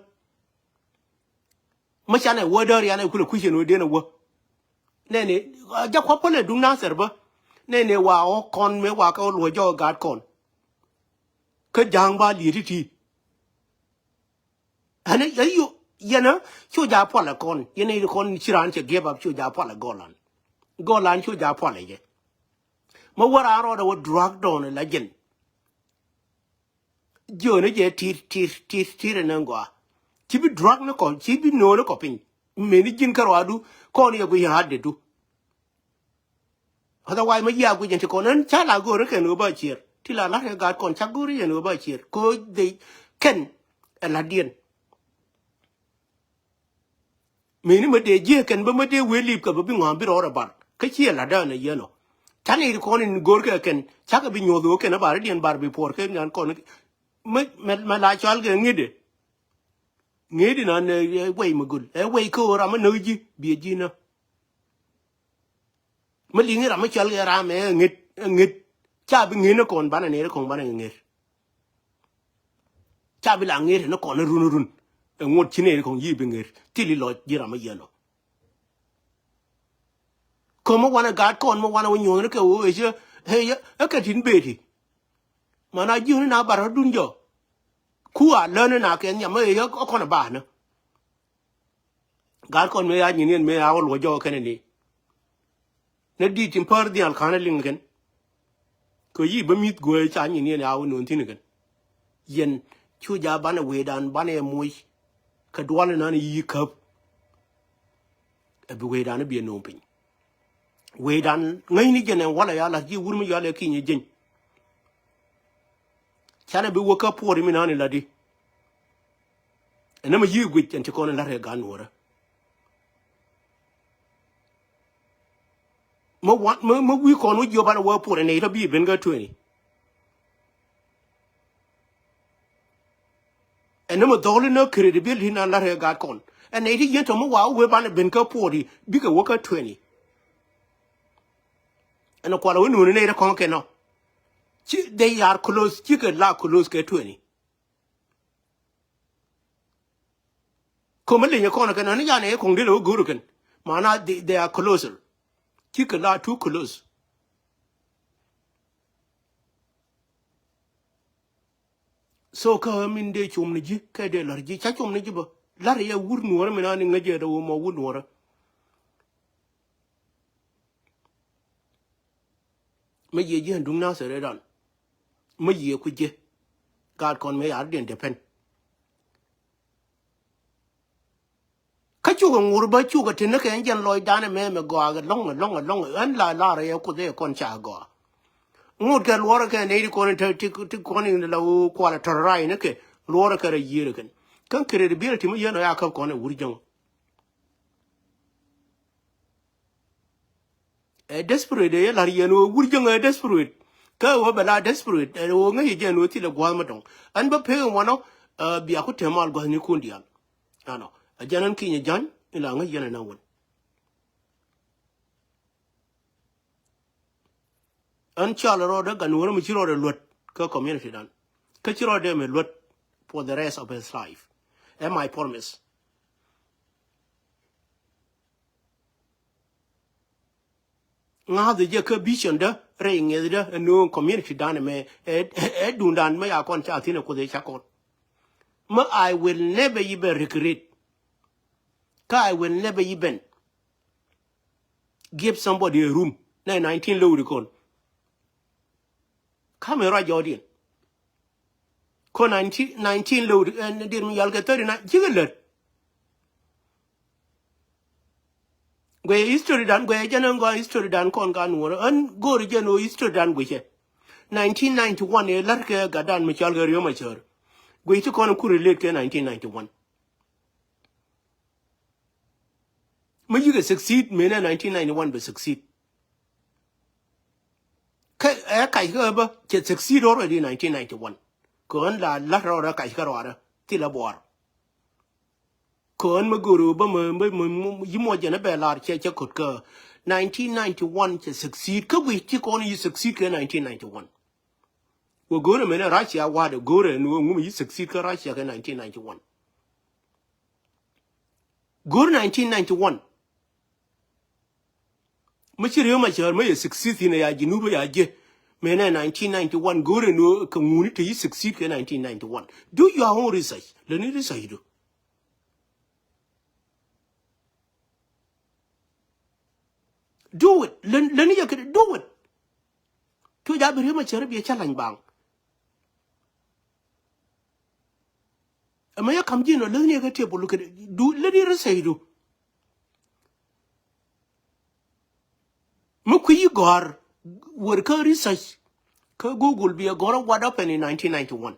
Mä canɛ wä däär yan ɛ kulɛ kui̱cɛ ni wä den ɛ wä. Nɛnɛ a jak kua̱ päl ɛ duŋ Nathir bä. Nɛnɛ wa ɣɔ̱ kɔn mëë wa kɛ ɣɔ̱ luɔ̱c jɔk ɛ gaat kɔn. Kä ja̱a̱ŋ ba liet i̱ ti̱i̱. Ɛn ɛ yio Yɛn ɛ cu ja puɔlɛ kɔn, yɛn ɛ kɔn ci raan cɛ give up, cu ja puɔlɛ gɔlan. Gɔlan cu ja puɔlɛ jɛ. Mä wä raan rɔɔdɛ wä drug dɔn la jɛn. Jiöni jɛ tir, tir, tir, tir ɛn ɛ gɔaa. Ci bi drug ni kɔ, ci bi no̱o̱ni kɔ piny. Meni ji̱n kärɔadu kɔn yɛ guic rat dedu. Otherwise, ma yia guic ɛn ti kɔn ɛn ca la go̱o̱ri kɛn ɣöö ba cier. Ti la la̱t kɛ gaat kɔn ca go̱o̱ri yɛn ɣöö ba cier. Ko they kɛn ɛ la̱tdiɛn. Meni ma dee jiɛ kɛn bä ma dee wee lip kɛ bä bi ŋɔ̱a̱ŋ bi rɔɔdɛ bar. Kä ciɛ la̱tdä ɛn ɛ yɛn ɔ. Ca nɛy ti kɔn in go̱o̱r kɛ kɛn cakɛ bi nyuɔth ɣöö kɛn ɛ bar idiɛn bar bi puɔr kɛ nan kɔn. Mɛ, mɛ, mɛ la cɔal kɛ ŋi̱dɛ. Ŋi̱dɛ nan ɛ wɛy mi göl. Ɛ wɛy kä ɣöö ram mi näk ji̱ biɛ ji̱ nä. Mi liŋ i̱ ram mi cɔal kɛ ram ɛ ŋet, ɛ ŋet. Ca bi ŋet ni kɔn banɛ nɛy ti kɔn banɛ ŋet. Ca bi la ŋet ni kɔn run run. Ɛ ŋot ci nɛy ti kɔn yiëë bi ŋet. Thil i̱ lɔc ji̱ ram mi yɛn ɔ. Kä mi wanɛ gaat kɔn mi wanɛ wä nyuɔ̱thni kɛ ɣöö ɛ cä ɛ ɛ kɛ tin beti. Mana jiöni na bar rɔ̱dun jɔ. Ku a läni na kɛ nhiam ɛ ɛ kɔn ɛ ba̱a̱nä. Gaat kɔn mëë ya nyin yɛn mëë ya wä luɔc jɔk kɛnɛ ni. Ni di̱i̱t tin päär dhial ka̱n ɛ liŋ kɛn. Kɛ yi̱ bä mi̱th guee ca nyin yɛn ya wä no̱o̱n thi̱n kɛn. Yɛn cu ja banɛ wecdan banɛ moc. Kɛ dual inan yi̱ käp. Ɛ bi wecdan i̱ biɛ no̱o̱ŋ piny. Wecdan ŋäcni jɛn ɛn walɛ ya la̱th ji̱ wur mi yɔalɛ ki̱ny ɛ jeny. Canɛ bi wä kä puɔr i̱ mi nani la di. Ɛn nɛmɛ yi̱ guic ɛn ti kɔn in la̱t kɛ gan nuɔrä. Mä wan mä, mä wi̱i̱ kɔn wä jiɔp an wä puɔr ɛn nɛy tɔ bi ben kä twenty. Ɛn nɛmɛ dhɔli nä credibility nan la̱t kɛ gat kɔn. Ɛn nɛy ti yien tɔ mä wa wee banɛ ben kä puɔr i̱ bikɛ wä kä twenty. Ɛn kualɛ wä nuɔni nɛy tɔ kɔn kɛn ɔ. Ci they are close, cikɛ la close kɛ twenty. Ko̱mä linyɛ kɔn kɛn ani yanɛ ko̱ŋ dee lɛ wä go̱o̱r kɛn. Mana they, they are closer. Cikɛ la too close. So kä min dee com ni ji̱ kɛ dee la̱r ji̱ ca com ni ji̱ bä. La̱r yɛ wur nuɔrä min ani ŋäc yɛ dee wä mɔ wur nuɔrä. Mä yiëë ji̱ ɛn duŋ Nasir ëëdan. Mä yiëë ku ji̱. Gaat kɔn mëë yar diɛn depɛn. Kä cukɛ ŋur bä cukɛ ti ni kɛ ɛn jɛn lɔcdan ɛmɛ mɛ gɔaa ɛlɔ̱ŋ ɛlɔ̱ŋ ɛlɔ̱ŋ ɛn la lar ɛ kuoth ɛ kɔn ca gɔaa. Ŋut kɛ luɔrɛ kɛ nɛy ti kɔn ti ti kɔn in la wä kualɛ tɔr ray ni kɛ luɔrɛ kɛ rɛ yiëër kɛn. Kä credibility mi yɛn ɔ ya käp kɔn ɛ wur jäŋ. Ɛ desperate ɛ yɛ la̱r yɛn ɣöö wur jäŋ ɛ desperate. Kä ɣöö bɛ la desperate ɛ ɣöö ŋäc yɛ jɛn ɣöö thilɛ gua̱a̱th mi dɔ̱ŋ. Ɛn bä pek ɛn wanɔ, ɛ, bia ku tɛm mal gua̱thnikun diaal. Ɛnɔ ɛ jɛn ɛn kinyɛ ja̱ny in la ŋäc yɛn ɛn ɛn wän. Ɛn cɔal rɔɔdɛ gan wärä mi ci rɔɔdɛ luät kä community dan. Kä ci rɔɔdɛ mi luät for the rest of his life. Ɛ my promise. Ŋa̱th jɛ kä vision dä rɛy ŋi̱ethdä ɛn nööŋ community dan ɛmɛ ɛ, ɛ, ɛ duundan mä ya kɔn ca thi̱n ɛ kuoth ɛ ca kɔn. Mä I will never even regret. Kä I will never even give somebody a room. Nɛ nineteen low di kɔn. Kamɛ ruac jɔɔdiɛn. Kɔn nineteen, nineteen low di, ɛn dir mi yal kɛ thirty nine cikɛ lät. Guɛy history dan, guɛy jɛn ɛn gɔaa history dan kɔn ka nuɔrä. Ɛn go̱o̱ri jɛn ɣöö history dan guicɛ. Nineteen ninety one ɛ la̱t kɛ gatdan mi cɔal kɛ Riek Machar. Guic ti kɔn ku relate kɛ nineteen ninety one. Mi yikɛ succeed mënɛ nineteen ninety one bɛ succeed. Kä ɛ kac kä bä cɛ succeed already nineteen ninety one. Kɛ ɣän la la̱t rɔɔdɛ kac kä rɔɔdɛ thilɛ buɔɔr. Kɔn mi go̱o̱r ɣöö bä mi, mi, mi, mi, yi muɔc jɛn ɛ bɛ lar cɛ, cɛ ko̱t kä nineteen ninety one cɛ succeed. Kä guic ti kɔn yi succeed kɛ nineteen ninety one. Wä go̱o̱r ɛmɛn ɛ Russia wa̱a̱dɛ go̱o̱r ɛn ɣöö ŋum yi succeed kä Russia kɛ nineteen ninety one. Go̱o̱r nineteen ninety one. Mi ci Riek Machar mi yɛ succeed thin ɛ ya Junub ɛ ya jiɛ. Mënɛ nineteen ninety one go̱o̱r ɛn ɣöö kɛ ŋuni te yi succeed kɛ nineteen ninety one. Do your own research. Lɛ ni research du. Do it. Län, län yɛ kɛ do it. Cu ja bi ri̱em a cär bi cä lany baŋ. Ɛmɛ yɛ kam ji̱n ɔ läthni yɛ kä table kɛ du läthni research du. Mi kui̱ gɔ̱r wër kä research kä Google bi a gɔ̱r what happened in nineteen ninety-one.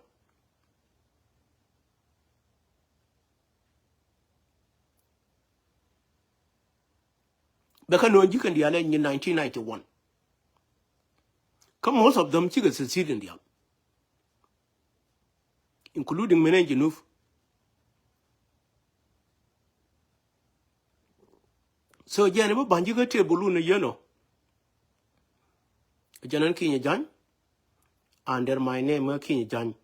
Bɛ kä nööŋ ji̱ kɛn diaal ɛ nyin nineteen ninety-one. Kä most of them cikɛ succeed in diaal, including menen Junub. So jɛn i̱ bä ba̱ny ji̱ kä table wun i̱ yɛn ɔ. Jɛn ɛn Kinyɛ Ja̱ny, under my name ɛ Kinyɛ Ja̱ny.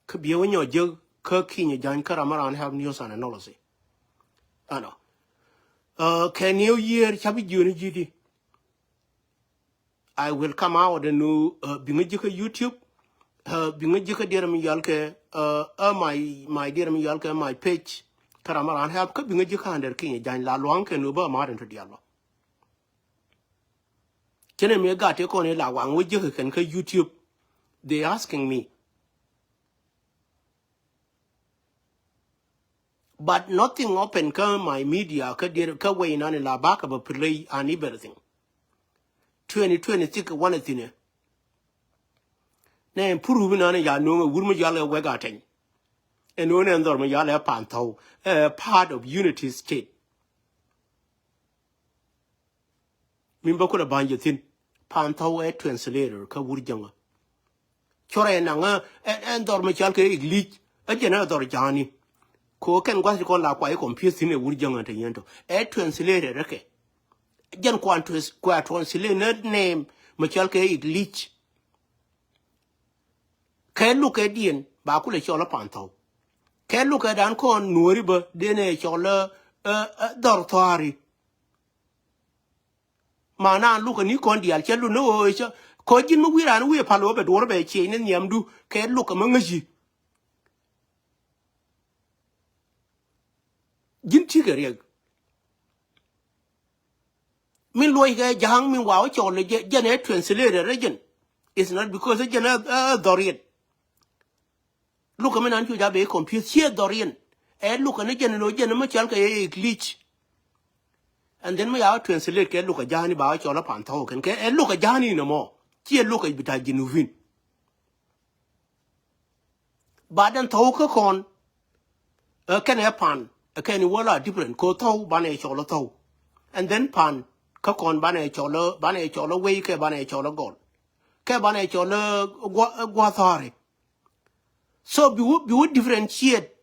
Kä biɛ wä nyɔ jek kä Kinyɛ Ja̱ny kä ram around have news and analysis. Ɛnɔ. Uh, kɛ new year ca bi jiöni ji̱ di. I will come out and nu, uh, bi ŋä ji̱ kä YouTube. Uh, bi ŋä ji̱ kä diɛɛr mi yal kɛ, uh, uh, my, my diɛɛr mi yal kɛ my page. Kä ram around have kä bi ŋä ji̱ kä under Kinyɛ Ja̱ny la luaŋ kɛ nu bä ma den to dial bä. Cɛnɛ mi gat ti kɔn i la waŋ wä ji̱ kä kɛn kä YouTube. They asking me. But nothing open kä my media kä dier kä way nan la bak ba play and everything. Twenty twenty-six wan a thine. Nɛ puru bi nan ya nuŋ wur mi yal wek a teny. Ɛn wä nɛ dhɔr mi yal ɛ pan thɔw, ɛ part of unity state. Min bä kulɛ ba̱ny jɛ thi̱n. Pan thɔw ɛ translator kä wur jäŋä. Cɔrɛ naŋ ɛ, ɛ, ɛ dhɔr mi cal kɛ English. Ɛ jɛn ɛ dhɔr ja̱a̱ni. Ko kɛn gua̱th ti kɔn la kua i̱ confuse thi̱n ɛ wur jäŋä te yɛn tɔ. Ɛ translator ɛ kɛ. Jɛn kua trans-, kua translate ni name mi cal kɛ English. Kɛ luk kɛ diɛn ba kulɛ cɔl ɛ pan thɔw. Kɛ luk kɛ dan kɔn nuɔri bä den ɛ cɔl ɛ, ɛ, ɛ dhɔr thɔaari. Mana lukɛ ni kɔn diaal cɛ lun ni ɣöö cä kɔ ji̱n mi wi̱i̱ raan wi̱i̱ pal ɣöö bɛ duɔ̱ɔ̱r bɛ ciëc ni nhiamdu kɛ lukɛ mi ŋäci. Ji̱n cikɛ riɛk. Min luɔc kɛ ja̱a̱ŋ min wa wä cɔl jɛ, jɛn ɛ translator rɛ jɛn. It's not because jɛn ɛ, ɛ, ɛ dhɔr yɛn. Lukɛ mi nan cu ja bɛ confuse ciɛ dhɔr yɛn. Ɛ lukɛ ni jɛn lo jɛn mi cɔl kɛ yɛ English. And then mi ya wä translate kɛ lukɛ ja̱a̱ni ba wä cɔl ɛ pan thɔw kɛn kɛ ɛ lukɛ ja̱a̱ni nɔmɔ. Ciɛ lukɛ bita Junubin. Ba den thɔw kä kɔn. Ɛ kɛn ɛ pan ɛ kɛn i̱ wä la different ko thɔw banɛ cɔl ɛ thɔw. And then pan kä kɔn banɛ cɔl ɛ, banɛ cɔl ɛ wei kɛ banɛ cɔl ɛ gɔl. Kɛ banɛ cɔl ɛ gua, ɛ gua thɔri. So bi wä, bi wä differentiate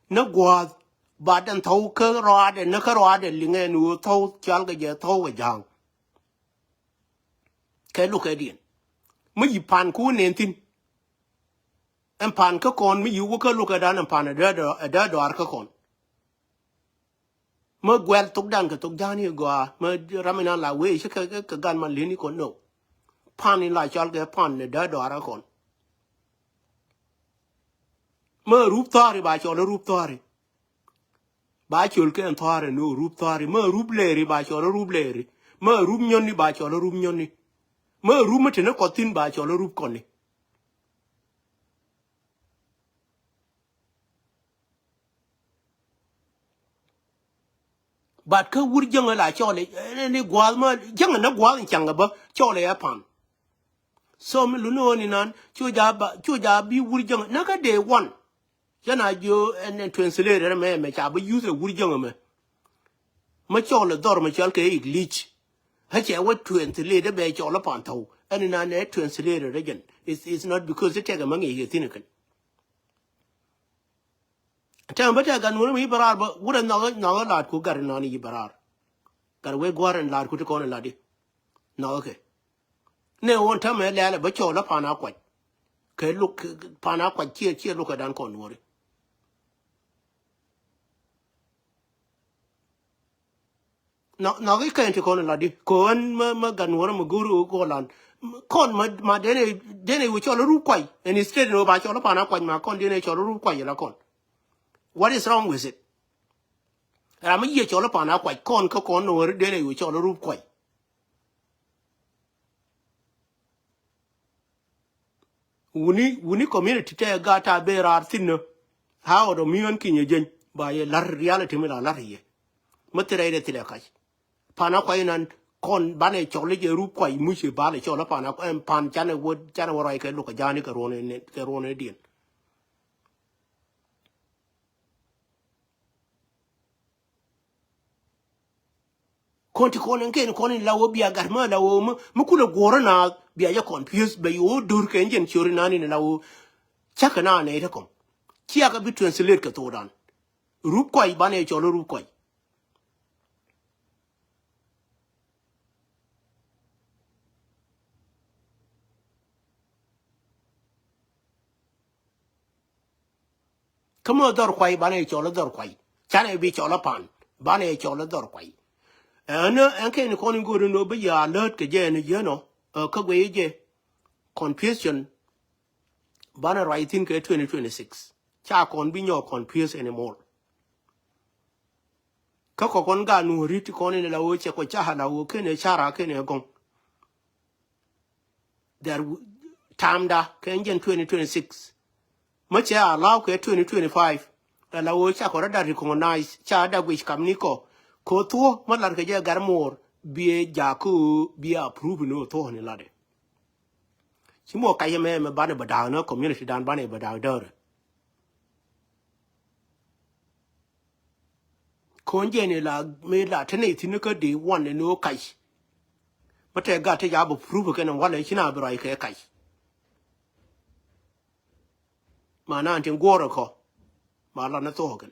ni gua̱a̱th ba den thɔw kä rɔaadɛ ni kä rɔaadɛ liŋɛ ni wä thɔw cal kɛ jɛ thɔw kɛ ja̱a̱ŋ. Kɛ lukɛ diɛn mi yi pan ku wä nɛn thi̱n. Ɛn pan kä kɔn mi yi wä kä lukɛ dan ɛn pan ɛ dee dɔaar kä kɔn. Mä guɛl thokdan kɛ thok ja̱a̱ni gɔaa mä ram inan la wee ci kɛ kɛ gan ma leni kɔn no. Pan in la cɔal kɛ pan ni dee dɔaar kɔn. Mä rup thɔɔri ba cɔl rup thɔɔri. Ba cɔl kɛ thɔɔri no rup thɔɔri. Mä rup leri ba cɔl rup leri. Mä rup nyɔni ba cɔl rup nyɔni. Mä rup mi teni kɔthin ba cɔl rup kɔni. But kä wur jäŋä la cɔl ni gua̱a̱th mä jäŋä ni gua̱a̱th in caŋ bä cɔl ɛ pan. So mi luni ɣän inan cu ja ba cu ja bi wur jäŋä ni kä day one. Cä na jiö ɛn translator mɛ mɛ ca bi use ɛ wur jäŋä mɛ. Mä cɔl ɛ dhɔr mɛ cɔl kɛ English. Ɣä cɛ wä translator bɛ cɔl ɛ pan thɔw ɛn inan ɛ translator ɛ jɛn. It's, it's not because it tɛkɛ mä ŋi̱i̱c kɛ thi̱n kɛn. Tɛmɛ bä tɛ gat nuɔ̱ri mi yi bä raar bä wurɛ nhɔkä nhɔkä laat ku gat nɔni yi bä raar. Gat wee gua̱r in laat ku ti kɔn in laat di. Nhɔkä kɛ. Nɛ ɣöö tɛmɛ lɛɛlɛ bä cɔɔl ɛ pan a kuac. Kɛ luk pan a kuac ciɛ ciɛ luk kɛ dan kɔn nuɔ̱ri. Nhɔk, nhɔk i̱ kɛn ti kɔn lat di. Kɛ ɣän mä, mä gat nuɔrä mä go̱o̱ri ɣöö kɔn lan. Kɔn ma, ma denɛ, denɛ wä cɔl rup kuay. And instead ni wä ba cɔl pan a kuac ma kɔn denɛ cɔl rup kuay la kɔn. What is wrong with it? Ram mi yiëë cɔl i̱ Pan Akuac kɔn kä kɔn Nuɔ̱ɔ̱ri den ɛ yo̱o̱ cɔl i̱ Rup Kuac. Wuni, wuni community tɛ gaat ta ben raar thi̱n ni. How do mi ɣän kinyɛ jeny ba yɛ la̱r reality mi la la̱r yɛ. Mi thilɛ yɛ thilɛ kac. Pan Akuac inan kɔn banɛ cɔl i̱ jɛ Rup Kuac muc i̱ bal i̱ cɔl i̱ Pan Akuac ɛn Pan canɛ wä, canɛ wä ruac kɛ luk kɛ ja̱a̱ni kɛ ruɔ̱n in, kɛ ruɔ̱n in diɛn. Kɔn ti kɔn in ken kɔn in la wä bia gat ma la wä ma, ma kulɛ guɔrä na bia jɛ confuse bɛ yo̱o̱ dur kɛ jɛn ciori na ni la wä. Cakɛ na nɛ ite kɔm. Ciakɛ bi translate kɛ thokdan. Rup Kuac banɛ cɔl i̱ Rup Kuac. Kä mi dhɔr Kuac banɛ cɔl i̱ dhɔr Kuac. Canɛ bi cɔl i̱ Pan banɛ cɔl i̱ dhɔr Kuac. Ɛn ɛn kɛn kɔn in go̱o̱r in ɣöö bi ya alert kɛ jɛ ɛn yɛn ɔ kä guiy jɛ confusion. Banɛ ruac thi̱n kɛ twenty twenty-six. Ca kɔn bi nyɔk confuse anymore. Kä kɔkɔn gaat Nuɔ̱ɔ̱ri ti kɔn in la ɣöö cɛ kɔ ca la ɣöö kenɛ cara kenɛ gɔŋ. That w-, tamda kɛ jɛn twenty twenty-six. Mä cɛ allow kɛ twenty twenty-five. La la ɣöö ca kɔ rɔ da recognize ca da guic kamni kɔ. Kɛ thuɔ̱k mä lar kɛ jɛ gat muɔɔr biɛ jakä ɣöö biɛ approve ni ɣöö thuɔ̱k ni latdɛ. Ci mɔ kac ɛmɛ mɛ banɛ bɛ da̱a̱k ni community dan banɛ bɛ da̱a̱k däärä. Ko̱n jɛ ni la mi la te ni thi̱n kä dee wan ni ni wä kac. Mä tɛ gat te ja̱ bɛ proof kɛn walɛ ci na bi ruac kɛ kac. Ma na tin guɔ̱ɔ̱r kɔ ma la ni thuɔ̱k kɛn.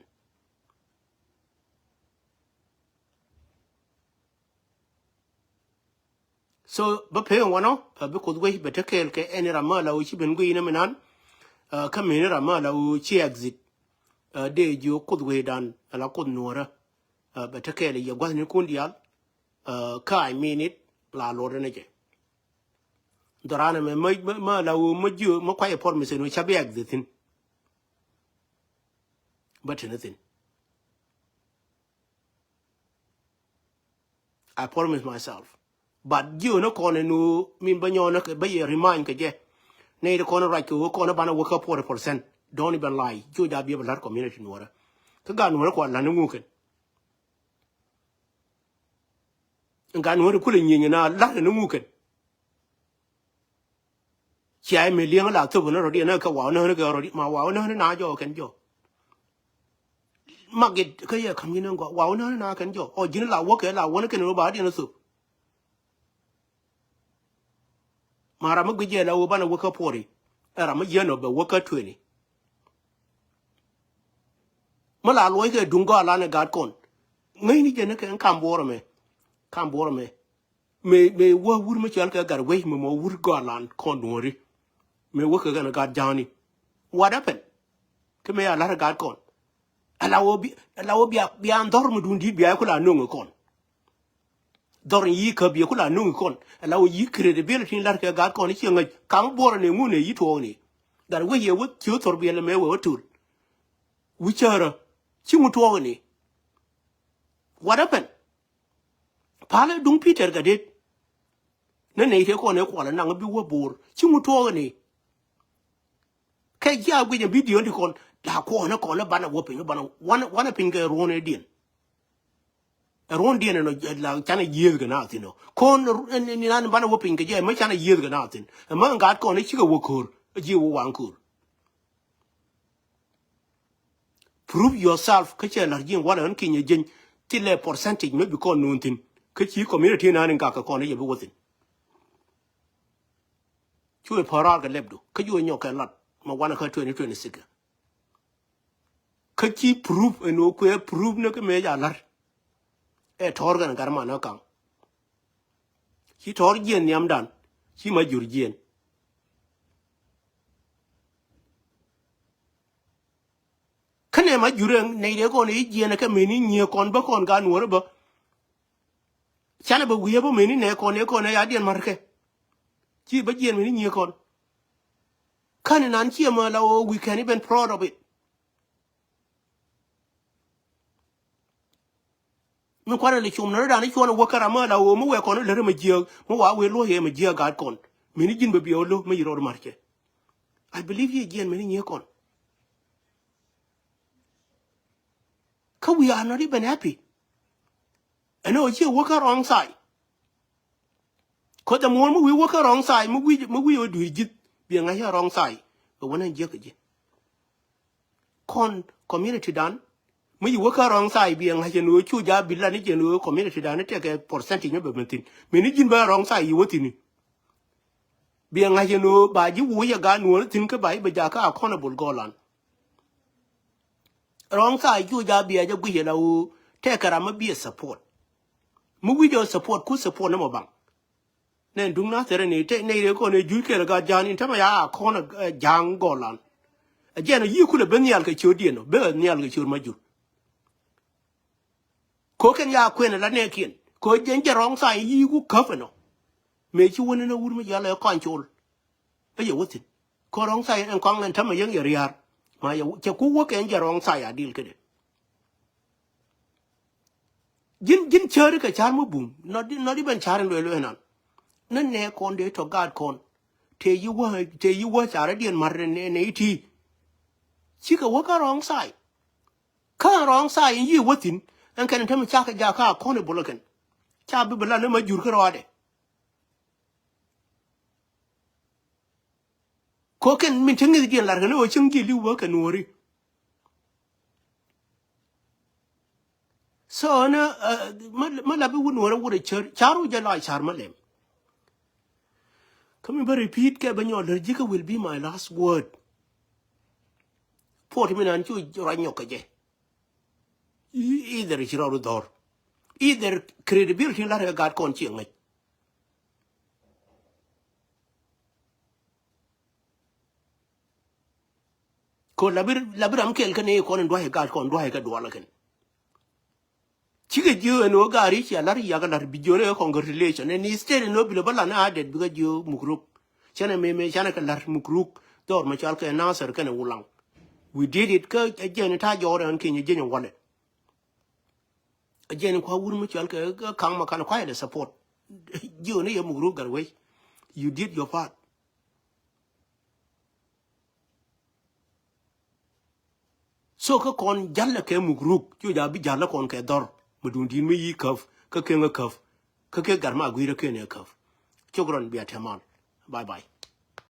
So bä pek in wanɔ, ɛ, bi Kuoth wec bɛ te kɛɛl kɛ ɛn ram mä la wä ci ben guiy inɔ mi nan. Ɛ, kä meni ram mä la wä ci exit. Ɛ, dee jiök Kuoth wecdan ala Kuoth Nuɔ̱ɔ̱rä. Ɛ, bɛ te kɛɛl yɛ gua̱thnikun diaal. Ɛ, kä I mean it la luɔt ni jɛ. Dhɔran ɛmɛ mä, mä, mä la wä mä jiök mä kuay ɛ promise ni wä ca bi exit thi̱n. Bä te ni thi̱n. I promise myself. But jiö ni kɔn ni nu min bä nyɔn ni kɛ bä yɛ remind kɛ jɛ. Ni ri kɔn ruac kɛ wä kɔn banɛ wä kä forty percent. Don't even lie. Jiö ja biɛ bä lar community Nuɔrä. Kä gaat Nuɔrä kua lan ni ŋu kɛn. Gaat Nuɔrä kulɛ nyieny na lar ni ŋu kɛn. Cia mi liɛŋ la thop ni rɔ̱diɛn ni kɛ waw ni ni kɛ rɔ̱diɛn ma waw ni ni na jɔ kɛn jɔ. Mak it kä yɛ kam yin ni gɔaa waw ni ni na kɛn jɔ ɔ ji̱n la wäkɛ la wäni kɛn ni ba diɛn ni thop. Ma ram mi guic jɛ la wä banɛ wäkä puɔri. Ɛ ram mi yɛn ɔ bɛ wäkä tueni. Mi la luɔc kɛ duŋ gɔaa lan ɛ gat kɔn. Ŋäcni jɛ ni kɛ kam buɔrɛ mɛ. Kam buɔrɛ mɛ. Mëë, mëë wä wur mi cɔal kɛ gat wec mi mɔ wur gɔaa lan kɔn Nuɔri. Mëë wä kɛ kɛn gat ja̱a̱ni. What happened? Kä mëë a la̱r gat kɔn. Ala wä bi, ala wä bia, bia dhɔr mi dun di̱t bia kula noŋ kɔn. Dhɔr in yi kä bia kula noŋ kɔn. Ala wä yi credibility in la̱r kɛ gat kɔn i̱ ciɛ ŋäc. Kam buɔrɛ ni ŋun ɛ yi tuɔɔk ni. Gat wec yɛ wä ciö thɔr bia lɛ mëë wä wä tul. Wi̱cärä. Ci ŋu tuɔɔk ni. What happened? Palä duŋ Peter Gatdet. Ni nɛy tëë kɔn ëë kualä naŋ bi wä bo̱o̱r ci ŋu tuɔɔk ni. Kɛ ji̱ a guic ɛ bidio ni kɔn la kuɔɔn ni kɔn ni banɛ wä piny banɛ wanɛ, wanɛ piny kɛ ruɔ̱n ëë diɛn. Ɛ ruɔ̱n diɛn ɛnɔ la canɛ yiëëth kɛ na thi̱n ɔ kɔn ni nan banɛ wä piny kɛ jɛ ɛmɛ canɛ yiëëth kɛ na thi̱n ɛmɛ ŋa̱a̱t kɔn ni cikɛ wä ko̱r. Ji̱ wä waŋ ko̱r. Prove yourself kä cɛ la̱r ji̱n walɛ ɣän kinyɛ jieny. Thilɛ percentage mi bi kɔn nuun thi̱n kä ci community nani gak kɛ kɔn i̱ yɛ bi wä thi̱n. Cu i̱ pär raar kɛ lɛpdu kä cu i̱ nyɔk kɛ lat mɛ wanɛ kä twenty twenty-six. Kä ci prove ɛn ɣöö kuɛ prove ni kä mëë ca la̱r. Ɛ tɔ̱r kɛn gat man kä kaŋ. Ci tɔ̱r jiɛn nhiamdan ci ma jur jiɛn. Kä nɛ ma jur ɛn nɛy dee kɔn i̱ jiɛn ɛ kɛ meni nyiee kɔn bä kɔn gaat Nuɔrä bä. Canɛ bä wi̱i̱ bä meni nɛ kɔn ɛ kɔn ɛ ya diɛn ma̱r kɛ. Ci bä jiɛn meni nyiee kɔn. Kä ni nan ciɛ mɛ la ɣöö we can even proud of it. Mi kuanɛ lɛ com ni rɔ dan i̱ cuɔn i̱ wä kä ram mi la ɣöö mi wɛ kɔn i̱ lät ri mi jiääk mi wa wee luɔ̱c yɛ mi jiääk gaat kɔn. Mini ji̱n bɛ biɛ wä lo̱ mi yi rɔɔd mar cɛ. I believe yi jiɛn mini nyiee kɔn. Kä we are not even happy. Ɛn ɣöö ciɛ wä kä wrong side. Kä the more mi wi̱i̱ wä kä wrong side mi wi̱i̱ mi wi̱i̱ ɣä dui̱r ji̱th biɛ ŋa̱c ɛ wrong side. Kɛ wä nɛn jiäk kɛ ji̱ kɔn community dan. Mi ci wä kä wrong side biɛ ŋa̱c ɛn ɣöö cu ja bi lan i̱ jɛn ɣöö community dan i̱ tɛkɛ percentage mi bɛ ben thi̱n. Mini ji̱n bä wrong side yi wä thi̱n i̱ biɛ ŋa̱c ɛn ɣöö ba ji̱ wuuc ɛ gaat nuɔ̱ɔ̱r thi̱n kä ba ji̱ bɛ jakä accountable gɔlan. Wrong side cu ja biɛ jɛ guic ɛ la ɣöö tɛkɛ ram mi biɛ support. Mi wi̱c ɔ support ku support ni mɔ baŋ. Nɛn duŋ na thɛrɛ ni te nɛy rɛ kɔn ɛ juc kɛl gat ja̱a̱n in tämɛ ya a kɔn ɛ ja̱a̱ŋ gɔlan. Ɛ jɛn ɛ yi̱ kulɛ ben nhial kɛ ciöt diɛn ɔ ben nhial kɛ ciöt ma jur. Ko kɛn ya kuɛn ɛ la nɛɛkiɛn ko jɛn jɛ wrong side yi̱ ku käp ɛnɔ. Mëë ci wän ɛn ɛ wur mi jal ɛ kɔn col. Ɛ yɛ wä thi̱n ko wrong side ɛn kɔŋ ɛn tämɛ yäŋ yɛ ria̱a̱r. Ma yɛ cɛ ku wä kɛn jɛ wrong side a dil kädɛ. Ji̱n ji̱n cäri kɛ ca̱r mi bum nɔt nɔt i̱ ben ca̱r in luee luee nan. Ni nɛ kɔn dee tɔ gaat kɔn. Tëë yi wä tëë yi wä ca̱r i̱ diɛn ma̱r nɛ nɛ i̱ ti̱i̱. Cikɛ wä kä wrong side. Kä wrong side in yi wä thi̱n ɛn kɛn in te mi cakɛ jakä accountable kɛn. Ca bi bi la ni ma jur kä rɔɔdɛ. Ko kɛn min te ŋi̱th diɛn lar kɛn ɣöö cieŋ ji̱ li̱w bä kɛ nuɔ̱ɔ̱ri. So ni ma lapi wut nuɔ̱ɔ̱ri wut ɛ cär car wä jɛ lɔc car ma lɛm. Kä mi bä repeat kɛ bä nyɔl lär ji̱ kä will be my last word. Puɔt mi nan cu ruac nyɔk kɛ jɛ. Either ci rɔɔdu dhɔr either credibility lar kɛ gat kɔn ci ŋäc. Ko labi labi ram kɛl kä ni kɔn in dua̱c gat kɔn dua̱c kɛ duɔl kɛn. Cikɛ jiö ɛn ɣöö gaari cia lar yak lar bi jiö ni ɣä congratulation ɛn instead ɛn ɣöö bilɛ bä lan a dɛt bikɛ jiö mukruk. Canɛ meme canɛ kɛ lar mukruk dhɔr mɛ cɔal kɛ Nasir kɛnɛ Wulaŋ. We did it kä ɛ jiɛn ta̱a̱ jɔɔr ɛn keny ɛ jiɛn ɛ walɛ. Ɛ jiɛn kua wur mɛ cɔal kɛ kaŋ ma kan kuayɛ dɛ support. Jiö ni yɛ mukruk gat wec. You did your part. So kä kɔn ja̱lɛ kɛ mukruk cu ja̱ bi ja̱lɛ kɔn kɛ dhɔr. Mi duŋ di̱t mi yi käp kä keŋ ɛ käp kä kɛ gat ma gui̱rä ken ɛ käp. Cok rɔn bia tɛmal. Bye bye.